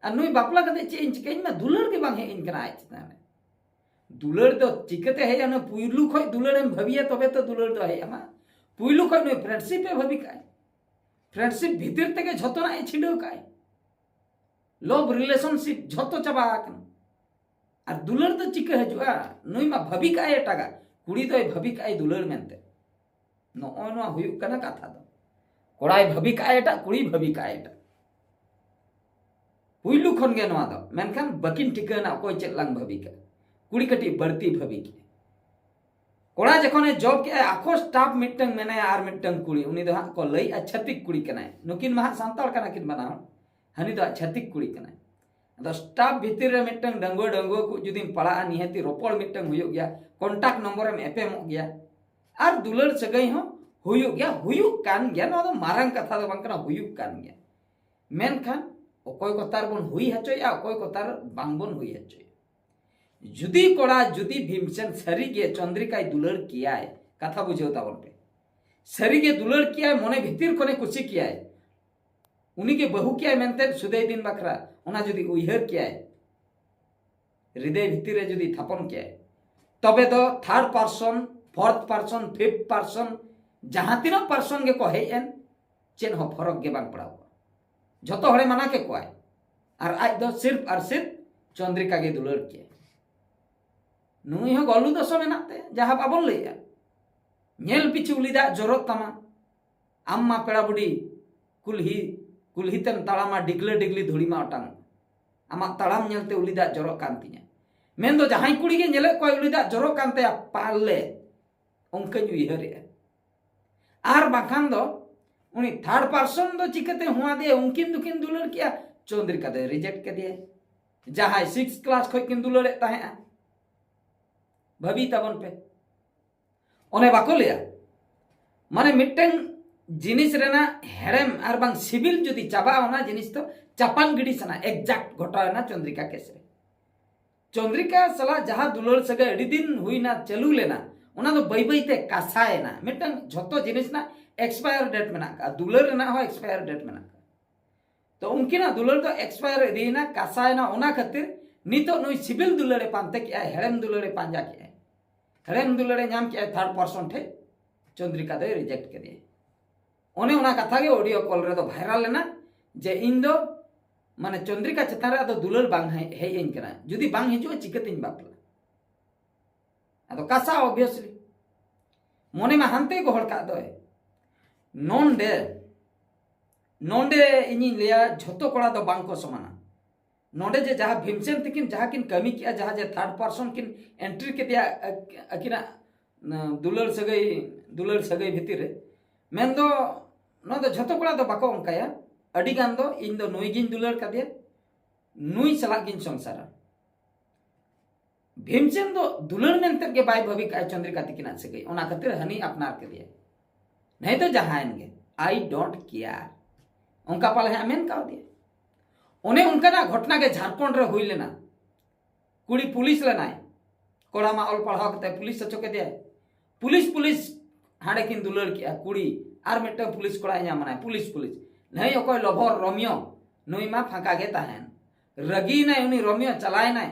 ᱟᱨ ᱱᱩᱭ ᱵᱟᱯᱞᱟ ᱠᱟᱛᱮ ᱪᱮᱫ ᱤᱧ ᱪᱤᱠᱟᱹᱭᱟ? ᱤᱧ ᱢᱟ ᱫᱩᱞᱟᱹᱲ ᱜᱮ ᱵᱟᱝ ᱦᱮᱡ ᱟᱹᱧ ᱠᱟᱱᱟ ᱟᱡ ᱪᱮᱛᱟᱱ ᱨᱮ᱾ ᱫᱩᱞᱟᱹᱲ ᱫᱚ ᱪᱤᱠᱟᱹᱛᱮ ᱦᱮᱡ ᱟᱢᱟ? ᱯᱩᱭᱞᱩ ᱠᱷᱚᱱ ᱫᱩᱞᱟᱹᱲᱮᱢ ᱵᱷᱟᱹᱵᱤᱭᱟ, ᱛᱚᱵᱮ ᱛᱚ ᱫᱩᱞᱟᱹᱲ ᱫᱚ ᱦᱮᱡ ᱟᱢᱟ᱾ ᱯᱩᱭᱞᱩ ᱠᱷᱚᱱ ᱱᱩᱭ ᱯᱷᱨᱮᱱᱰᱥᱤᱯ ᱮ ᱵᱷᱟᱹᱵᱤ ᱠᱟᱜᱼᱟᱭ, ᱯᱷᱨᱮᱱᱰᱥᱤᱯ ᱵᱷᱤᱛᱤᱨ ᱛᱮᱜᱮ ᱡᱷᱚᱛᱚᱱᱟᱜ ᱮ ᱪᱷᱤᱰᱟᱹᱣ ᱠᱟᱜᱼᱟᱭ, ᱞᱚᱵᱷ ᱨᱤᱞᱮᱥᱚᱱᱥᱤᱯ ᱡᱷᱚᱛᱚ ᱪᱟᱵᱟ ᱟᱠᱟᱱᱟ᱾ ᱟᱨ ᱫᱩᱞᱟᱹᱲ ᱫᱚ ᱪᱤᱠᱟᱹ ᱦᱤᱡᱩᱜᱼᱟ? ᱱᱩᱭ ᱢᱟ ᱵᱷᱟᱹᱵᱤ ᱠᱟᱜᱼᱟᱭ ᱮᱴᱟᱜᱟᱜ, ᱠᱩᱲᱤ ᱫᱚᱭ ᱵᱷᱟᱹᱵᱤ ᱠᱟᱜᱼᱟᱭ ᱫᱩᱞᱟᱹᱲ ᱢᱮᱱᱛᱮ᱾ ᱱᱚᱜᱼᱚᱭ ᱱᱚᱣᱟ ᱦᱩᱭᱩᱜ ᱠᱟᱱᱟ ᱠᱟᱛᱷᱟ ᱫᱚ, ᱠᱚᱲᱟᱭ ᱵᱷᱟᱹᱵᱤ ᱠᱟᱜᱼᱟᱭ ᱮᱴᱟᱜ, ᱠᱩᱲᱤᱭ ᱵᱷᱟᱹᱵᱤ ᱠᱟᱜᱼᱟᱭ ᱮᱴᱟᱜ᱾ ᱯᱩᱭᱞᱩ ᱠᱷᱚᱱ ᱜᱮ ᱱᱚᱣᱟ ᱫᱚ, ᱢᱮᱱᱠᱷᱟᱱ ᱵᱟᱹᱠᱤᱱ ᱴᱷᱤᱠᱟᱹᱱᱟ ᱚᱠᱚᱭ ᱪᱮᱫ ᱞᱟᱝ ᱵᱷᱟᱹᱵᱤ ᱠᱟᱜ᱾ ᱠᱩᱲᱤ ᱠᱟᱹᱴᱤᱡ ᱵᱟᱹᱲᱛᱤ ᱵᱷᱟᱹᱵᱤ ᱠᱮᱜᱼᱟ᱾ ᱠᱚᱲᱟ ᱡᱚᱠᱷᱚᱱᱮ ᱡᱚᱵ ᱠᱮᱜᱼᱟᱭ, ᱟᱠᱚ ᱥᱴᱟᱯ ᱢᱤᱫᱴᱟᱝ ᱢᱮᱱᱟᱭᱟ ᱟᱨ ᱢᱤᱫᱴᱟᱝ ᱠᱩᱲᱤ, ᱩᱱᱤ ᱫᱚ ᱦᱟᱸᱜ ᱠᱚ ᱞᱟᱹᱭᱮᱜᱼᱟ ᱪᱷᱟᱹᱛᱤᱠ ᱠᱩᱲᱤ ᱠᱟᱱᱟᱭ᱾ ᱱᱩᱠᱤᱱ ᱢᱟ ᱦᱟᱸᱜ ᱥᱟᱱᱛᱟᱲ ᱠᱟᱱᱟ ᱠᱤᱱ ᱵᱟᱱᱟ ᱦᱚᱲ, ᱦᱟᱹᱱᱤ ᱫᱚ ᱦᱟᱸᱜ ᱪᱷᱟᱹᱛᱤᱠ ᱠᱩᱲᱤ ᱠᱟᱱᱟᱭ᱾ ᱟᱫᱚ ᱥᱴᱟᱯ ᱵᱷᱤᱛᱤᱨ ᱨᱮ ᱢᱤᱫᱴᱟᱝ ᱰᱟᱺᱜᱩᱣᱟᱹ ᱰᱟᱺᱜᱩᱣᱟᱹ ᱠᱚ ᱡᱩᱫᱤᱢ ᱯᱟᱲᱟᱜᱼᱟ, ᱱᱤᱦᱟᱹᱛᱤ ᱨᱚᱯᱚᱲ ᱢᱤᱫᱴᱟᱝ ᱦᱩᱭᱩᱜ ᱜᱮᱭᱟ, ᱠᱚᱱᱴᱟᱠᱴ ᱱᱚᱢᱵᱚᱨᱮᱢ ᱮᱯᱮᱢᱚᱜ ᱜᱮᱭᱟ, ᱟᱨ ᱫᱩᱞᱟᱹᱲ ᱥᱟᱹᱜᱟᱹᱭ ᱦᱚᱸ ᱦᱩᱭᱩᱜ ᱜᱮᱭᱟ, ᱦᱩᱭᱩᱜ ᱠᱟᱱ ᱜᱮᱭᱟ᱾ ᱱᱚᱣᱟ ᱫᱚ ᱢᱟᱨᱟᱝ ᱠᱟᱛᱷᱟ ᱫᱚ ᱵᱟᱝ ᱠᱟᱱᱟ, ᱦᱩᱭᱩᱜ ᱠᱟᱱ ᱜᱮᱭᱟ᱾ ᱢᱮᱱᱠᱷᱟᱱ ᱚᱠᱚᱭ ᱠᱚᱛᱟᱨ ᱵᱚᱱ ᱦᱩᱭ ᱦᱚᱪᱚᱭᱮᱫᱼᱟ, ᱚᱠᱚᱭ ᱠᱚᱛᱟᱨ ᱵᱟᱝ ᱵᱚᱱ ᱦᱩᱭ ᱦᱚᱪᱚᱭᱮᱫᱼᱟ᱾ ᱡᱩᱫᱤ ᱠᱚᱲᱟ, ᱡᱩᱫᱤ ᱵᱷᱤᱢᱥᱮᱱ ᱥᱟᱹᱨᱤᱜᱮ ᱪᱚᱱᱫᱨᱤᱠᱟᱭ ᱫᱩᱞᱟᱹᱲ ᱠᱮᱭᱟᱭ, ᱠᱟᱛᱷᱟ ᱵᱩᱡᱷᱟᱹᱣ ᱛᱟᱵᱚᱱ ᱯᱮ, ᱥᱟᱹᱨᱤᱜᱮ ᱫᱩᱞᱟᱹᱲ ᱠᱮᱭᱟᱭ, ᱢᱚᱱᱮ ᱵᱷᱤᱛᱤᱨ ᱠᱷᱚᱱᱮ ᱠᱩᱥᱤ ᱠᱮᱭᱟᱭ, ᱩᱱᱤᱜᱮ ᱵᱟᱹᱦᱩ ᱠᱮᱭᱟᱭ ᱢᱮᱱᱛᱮ ᱥᱩᱫᱟᱹᱭ ᱫᱤᱱ ᱵᱟᱠᱷᱨᱟ, ᱚᱱᱟ ᱡᱩᱫᱤ ᱩᱭᱦᱟᱹᱨ ᱠᱮᱭᱟᱭ, ᱦᱨᱤᱫᱟᱹᱭ ᱵᱷᱤᱛᱤᱨ ᱨᱮ ᱡᱩᱫᱤ ᱛᱷᱟᱯᱚᱱ ᱠᱮᱭᱟᱭ, ᱛᱚᱵᱮ ᱫᱚ third person, fourth person, fifth person, ᱡᱟᱦᱟᱸ ᱛᱤᱱᱟᱹᱜ ᱯᱟᱨᱥᱚᱱ ᱜᱮᱠᱚ ᱦᱮᱡ ᱮᱱ, ᱪᱮᱫ ᱦᱚᱸ ᱯᱷᱚᱨᱚᱠ ᱜᱮ ᱵᱟᱝ ᱯᱟᱲᱟᱣ ᱠᱚᱜᱼᱟ᱾ ᱡᱷᱚᱛᱚ ᱦᱚᱲᱮ ᱢᱟᱱᱟ ᱠᱮᱠᱚᱣᱟᱭ, ᱟᱨ ᱟᱡ ᱫᱚ ᱥᱤᱨᱯ ᱟᱨ ᱥᱤᱨᱯ ᱪᱚᱱᱫᱨᱤᱠᱟ ᱜᱮ ᱫᱩᱞᱟᱹᱲ ᱠᱮᱭᱟᱭ᱾ ᱱᱩᱭ ᱦᱚᱸ ᱜᱚᱞᱩ ᱫᱚᱥᱚ ᱢᱮᱱᱟᱜ ᱛᱟᱭᱟ, ᱡᱟᱦᱟᱸ ᱵᱟᱵᱚᱱ ᱞᱟᱹᱭᱮᱜᱼᱟ, ᱧᱮᱞ ᱯᱤᱪᱷᱩ ᱩᱞᱤ ᱫᱟᱜ ᱡᱚᱨᱚᱜ ᱛᱟᱢᱟ᱾ ᱟᱢ ᱢᱟ ᱯᱮᱲᱟ ᱵᱩᱰᱷᱤ ᱠᱩᱞᱦᱤ, ᱠᱩᱞᱦᱤ ᱛᱮᱢ ᱛᱟᱲᱟᱢᱟ, ᱰᱤᱜᱽᱞᱟᱹ ᱰᱤᱜᱽᱞᱤ ᱫᱷᱩᱲᱤ ᱢᱟ ᱚᱴᱟᱝ᱾ ᱟᱢᱟᱜ ᱛᱟᱲᱟᱢ ᱧᱮᱞᱛᱮ ᱩᱞᱤ ᱫᱟᱜ ᱡᱚᱨᱚᱜ ᱠᱟᱱ ᱛᱤᱧᱟ᱾ ᱢᱮᱱᱫᱚ ᱡᱟᱦᱟᱸᱭ ᱠᱩᱲᱤ ᱜᱮ ᱧᱮᱞᱮᱫ ᱠᱚᱣᱟᱭ ᱩᱞᱤ ᱫᱟᱜ ᱡᱚᱨᱚᱜ ᱠᱟᱱ ᱛᱟᱭᱟ, ᱯᱟᱞᱮ ᱚᱱᱠᱟᱧ ᱩᱭᱦᱟᱹᱨᱮᱜᱼᱟ᱾ ᱟᱨ ᱵᱟᱝᱠᱷᱟᱱ ᱫᱚ ᱩᱱᱤ ᱛᱷᱟᱨᱰ ᱯᱟᱨᱥᱚᱱ ᱫᱚ ᱪᱤᱠᱟᱹᱛᱮ ᱦᱩᱣᱟ ᱫᱮᱭᱟ? ᱩᱱᱠᱤᱱ ᱫᱚᱠᱤᱱ ᱫᱩᱞᱟᱹᱲ ᱠᱮᱜᱼᱟ, ᱪᱚᱱᱫᱨᱤᱠᱟ ᱫᱚᱭ ᱨᱤᱡᱮᱠᱴ ᱠᱮᱫᱮᱭᱟ᱾ ᱡᱟᱦᱟᱸᱭ ᱥᱤᱠᱥ ᱠᱞᱟᱥ ᱠᱷᱚᱱ ᱠᱤᱱ ᱫᱩᱞᱟᱹᱲᱮᱫ ᱛᱟᱦᱮᱸᱜᱼᱟ, ᱵᱷᱟᱹᱵᱤ ᱛᱟᱵᱚᱱ ᱯᱮ᱾ ᱚᱱᱮ ᱵᱟᱠᱚ ᱞᱟᱹᱭᱟ, ᱢᱟᱱᱮ ᱢᱤᱫᱴᱟᱝ ᱡᱤᱱᱤᱥ ᱨᱮᱱᱟᱜ ᱦᱮᱲᱮᱢ ᱟᱨ ᱵᱟᱝ ᱥᱤᱵᱤᱞ ᱡᱩᱫᱤ ᱪᱟᱵᱟᱜᱼᱟ, ᱚᱱᱟ ᱡᱤᱱᱤᱥ ᱫᱚ ᱪᱟᱯᱟᱱ ᱜᱤᱰᱤ ᱥᱟᱱᱟ᱾ ᱮᱠᱡᱟᱠᱴ ᱜᱷᱚᱴᱟᱣ ᱮᱱᱟ ᱪᱚᱱᱫᱨᱤᱠᱟ ᱠᱮᱥ ᱨᱮ᱾ ᱪᱚᱱᱫᱨᱤᱠᱟ ᱥᱟᱞᱟᱜ ᱡᱟᱦᱟᱸ ᱫᱩᱞᱟᱹᱲ ᱥᱟᱹᱜᱟᱹᱭ ᱟᱹᱰᱤ ᱫᱤᱱ ᱦᱩᱭᱱᱟ, ᱪᱟᱹᱞᱩ ᱞᱮᱱᱟ, ᱚᱱᱟ ᱫᱚ ᱵᱟᱹᱭ ᱵᱟᱹᱭ ᱛᱮ ᱠᱟᱥᱟᱭᱮᱱᱟ᱾ ᱢᱤᱫᱴᱟᱝ ᱡᱷᱚᱛᱚ ᱡᱤᱱᱤᱥ ᱨᱮᱱᱟᱜ ᱮᱠᱥᱯᱟᱭᱟᱨ ᱰᱮᱴ ᱢᱮᱱᱟᱜ ᱠᱟᱜᱼᱟ, ᱫᱩᱞᱟᱹᱲ ᱨᱮᱱᱟᱜ ᱦᱚᱸ ᱮᱠᱥᱯᱟᱭᱟᱨ ᱰᱮᱴ ᱢᱮᱱᱟᱜ ᱠᱟᱜᱼᱟ᱾ ᱛᱚ ᱩᱱᱠᱤᱱᱟᱜ ᱫᱩᱞᱟᱹᱲ ᱫᱚ ᱮᱠᱥᱯᱟᱭᱟᱨ ᱤᱫᱤᱭᱮᱱᱟ, ᱠᱟᱥᱟᱭᱮᱱᱟ᱾ ᱚᱱᱟ ᱠᱷᱟᱹᱛᱤᱨ ᱱᱤᱛᱚᱜ ᱱᱩᱭ ᱥᱤᱵᱤᱞ ᱫᱩᱞᱟᱹᱲᱮ ᱯᱟᱱᱛᱮ ᱠᱮᱜᱼᱟ, ᱦᱮᱲᱮᱢ ᱫᱩᱞᱟᱹᱲᱮ ᱯᱟᱸᱡᱟ ᱠᱮᱜᱼᱟ, ᱦᱮᱲᱮᱢ ᱫᱩᱞᱟᱹᱲᱮ ᱧᱟᱢ ᱠᱮᱜᱼᱟ ᱛᱷᱟᱨᱰ ᱯᱟᱨᱥᱚᱱ ᱴᱷᱮᱡ᱾ ᱪᱚᱱᱫᱨᱤᱠᱟ ᱫᱚᱭ ᱨᱤᱡᱮᱠᱴ ᱠᱮᱫᱮᱭᱟ᱾ ᱚᱱᱮ ᱚᱱᱟ ᱠᱟᱛᱷᱟ ᱜᱮ ᱚᱰᱤᱭᱳ ᱠᱚᱞ ᱨᱮᱫᱚ ᱵᱷᱟᱭᱨᱟᱞ ᱞᱮᱱᱟ, ᱡᱮ ᱤᱧ ᱫᱚ ᱢᱟᱱᱮ ᱪᱚᱱᱫᱨᱤᱠᱟ ᱪᱮᱛᱟᱱ ᱨᱮ ᱟᱫᱚ ᱫᱩᱞᱟᱹᱲ ᱵᱟᱝ ᱦᱮᱡ ᱦᱮᱡ ᱟᱹᱧ ᱠᱟᱱᱟ, ᱡᱩᱫᱤ ᱵᱟᱝ ᱦᱤᱡᱩᱜᱼᱟ ᱪᱤᱠᱟᱹᱛᱤᱧ ᱵᱟᱯᱞᱟ? ᱟᱫᱚ ᱠᱟᱥᱟ ᱚᱵᱵᱷᱤᱭᱟᱥᱞᱤ ᱢᱚᱱᱮ ᱢᱟ ᱦᱟᱱᱛᱮ ᱜᱚᱦᱚᱲ ᱠᱟᱜ ᱫᱚᱭ᱾ ᱱᱚᱰᱮ ᱱᱚᱰᱮ ᱤᱧᱤᱧ ᱞᱟᱹᱭᱟ, ᱡᱷᱚᱛᱚ ᱠᱚᱲᱟ ᱫᱚ ᱵᱟᱝ ᱠᱚ ᱥᱚᱢᱟᱱᱟ᱾ ᱱᱚᱰᱮ ᱡᱮ ᱡᱟᱦᱟᱸ ᱵᱷᱤᱢᱥᱮᱱ ᱛᱤᱠᱤᱱ ᱡᱟᱦᱟᱸ ᱠᱤᱱ ᱠᱟᱹᱢᱤ ᱠᱮᱜᱼᱟ, ᱡᱟᱦᱟᱸ ᱡᱮ ᱛᱷᱟᱨᱰ ᱯᱟᱨᱥᱚᱱ ᱠᱤᱱ ᱮᱱᱴᱨᱤ ᱠᱮᱫᱮᱭᱟ ᱟᱹᱠ- ᱟᱹᱠᱤᱱᱟᱜ ᱫᱩᱞᱟᱹᱲ ᱥᱟᱹᱜᱟᱹᱭ ᱫᱩᱞᱟᱹᱲ ᱥᱟᱹᱜᱟᱹᱭ ᱵᱷᱤᱛᱤᱨ ᱨᱮ, ᱢᱮᱱᱫᱚ ᱱᱚᱣᱟ ᱫᱚ ᱡᱷᱚᱛᱚ ᱠᱚᱲᱟ ᱫᱚ ᱵᱟᱠᱚ ᱚᱱᱠᱟᱭᱟ᱾ ᱟᱹᱰᱤ ᱜᱟᱱ ᱫᱚ ᱤᱧ ᱫᱚ ᱱᱩᱭ ᱜᱤᱧ ᱫᱩᱞᱟᱹᱲ ᱠᱟᱫᱮᱭᱟ, ᱱᱩᱭ ᱥᱟᱞᱟᱜ ᱜᱤᱧ ᱥᱚᱝᱥᱟᱨᱟ᱾ ᱵᱷᱤᱢᱥᱮᱱ ᱫᱚ ᱫᱩᱞᱟᱹᱲ ᱢᱮᱱᱛᱮ ᱜᱮ ᱵᱟᱭ ᱵᱷᱟᱹᱵᱤ ᱠᱟᱜᱼᱟ ᱪᱚᱱᱫᱨᱤᱠᱟ ᱛᱤᱠᱤᱱᱟᱜ ᱥᱟᱹᱜᱟᱹᱭ, ᱚᱱᱟ ᱠᱷᱟᱹᱛᱤᱨ ᱦᱟᱹᱱᱤ ᱟᱯᱱᱟᱨ ᱠᱮᱫᱮᱭᱟ᱾ ᱱᱤᱛ ᱫᱚ ᱡᱟᱦᱟᱸᱭᱮᱱ ᱜᱮ, I don't care, ᱚᱱᱠᱟ ᱯᱟᱞᱮ ᱦᱟᱸᱜ ᱢᱮᱱ ᱠᱟᱣᱫᱮᱭᱟ᱾ ᱚᱱᱮ ᱚᱱᱠᱟᱱᱟᱜ ᱜᱷᱚᱴᱚᱱᱟ ᱜᱮ ᱡᱷᱟᱲᱠᱷᱚᱸᱰ ᱨᱮ ᱦᱩᱭ ᱞᱮᱱᱟ᱾ ᱠᱩᱲᱤ ᱯᱩᱞᱤᱥ ᱞᱮᱱᱟᱭ, ᱠᱚᱲᱟ ᱢᱟ ᱚᱞ ᱯᱟᱲᱦᱟᱣ ᱠᱟᱛᱮ ᱯᱩᱞᱤᱥ ᱦᱚᱪᱚ ᱠᱮᱫᱮᱭᱟᱭ᱾ ᱯᱩᱞᱤᱥ ᱯᱩᱞᱤᱥ ᱦᱟᱸᱰᱮ ᱠᱤᱱ ᱫᱩᱞᱟᱹᱲ ᱠᱮᱜᱼᱟ, ᱠᱩᱲᱤ ᱟᱨ ᱢᱤᱫᱴᱟᱝ ᱯᱩᱞᱤᱥ ᱠᱚᱲᱟᱭ ᱧᱟᱢ ᱮᱱᱟᱭ, ᱯᱩᱞᱤᱥ ᱯᱩᱞᱤᱥ᱾ ᱱᱟᱹᱭ ᱚᱠᱚᱭ ᱞᱚᱵᱷᱚᱨ ᱨᱳᱢᱤᱭᱳ, ᱱᱩᱭ ᱢᱟ ᱯᱷᱟᱸᱠᱟ ᱜᱮ ᱛᱟᱦᱮᱱ᱾ ᱨᱟᱹᱜᱤᱭᱮᱱᱟᱭ ᱩᱱᱤ ᱨᱳᱢᱤᱭᱳ, ᱪᱟᱞᱟᱣᱮᱱᱟᱭ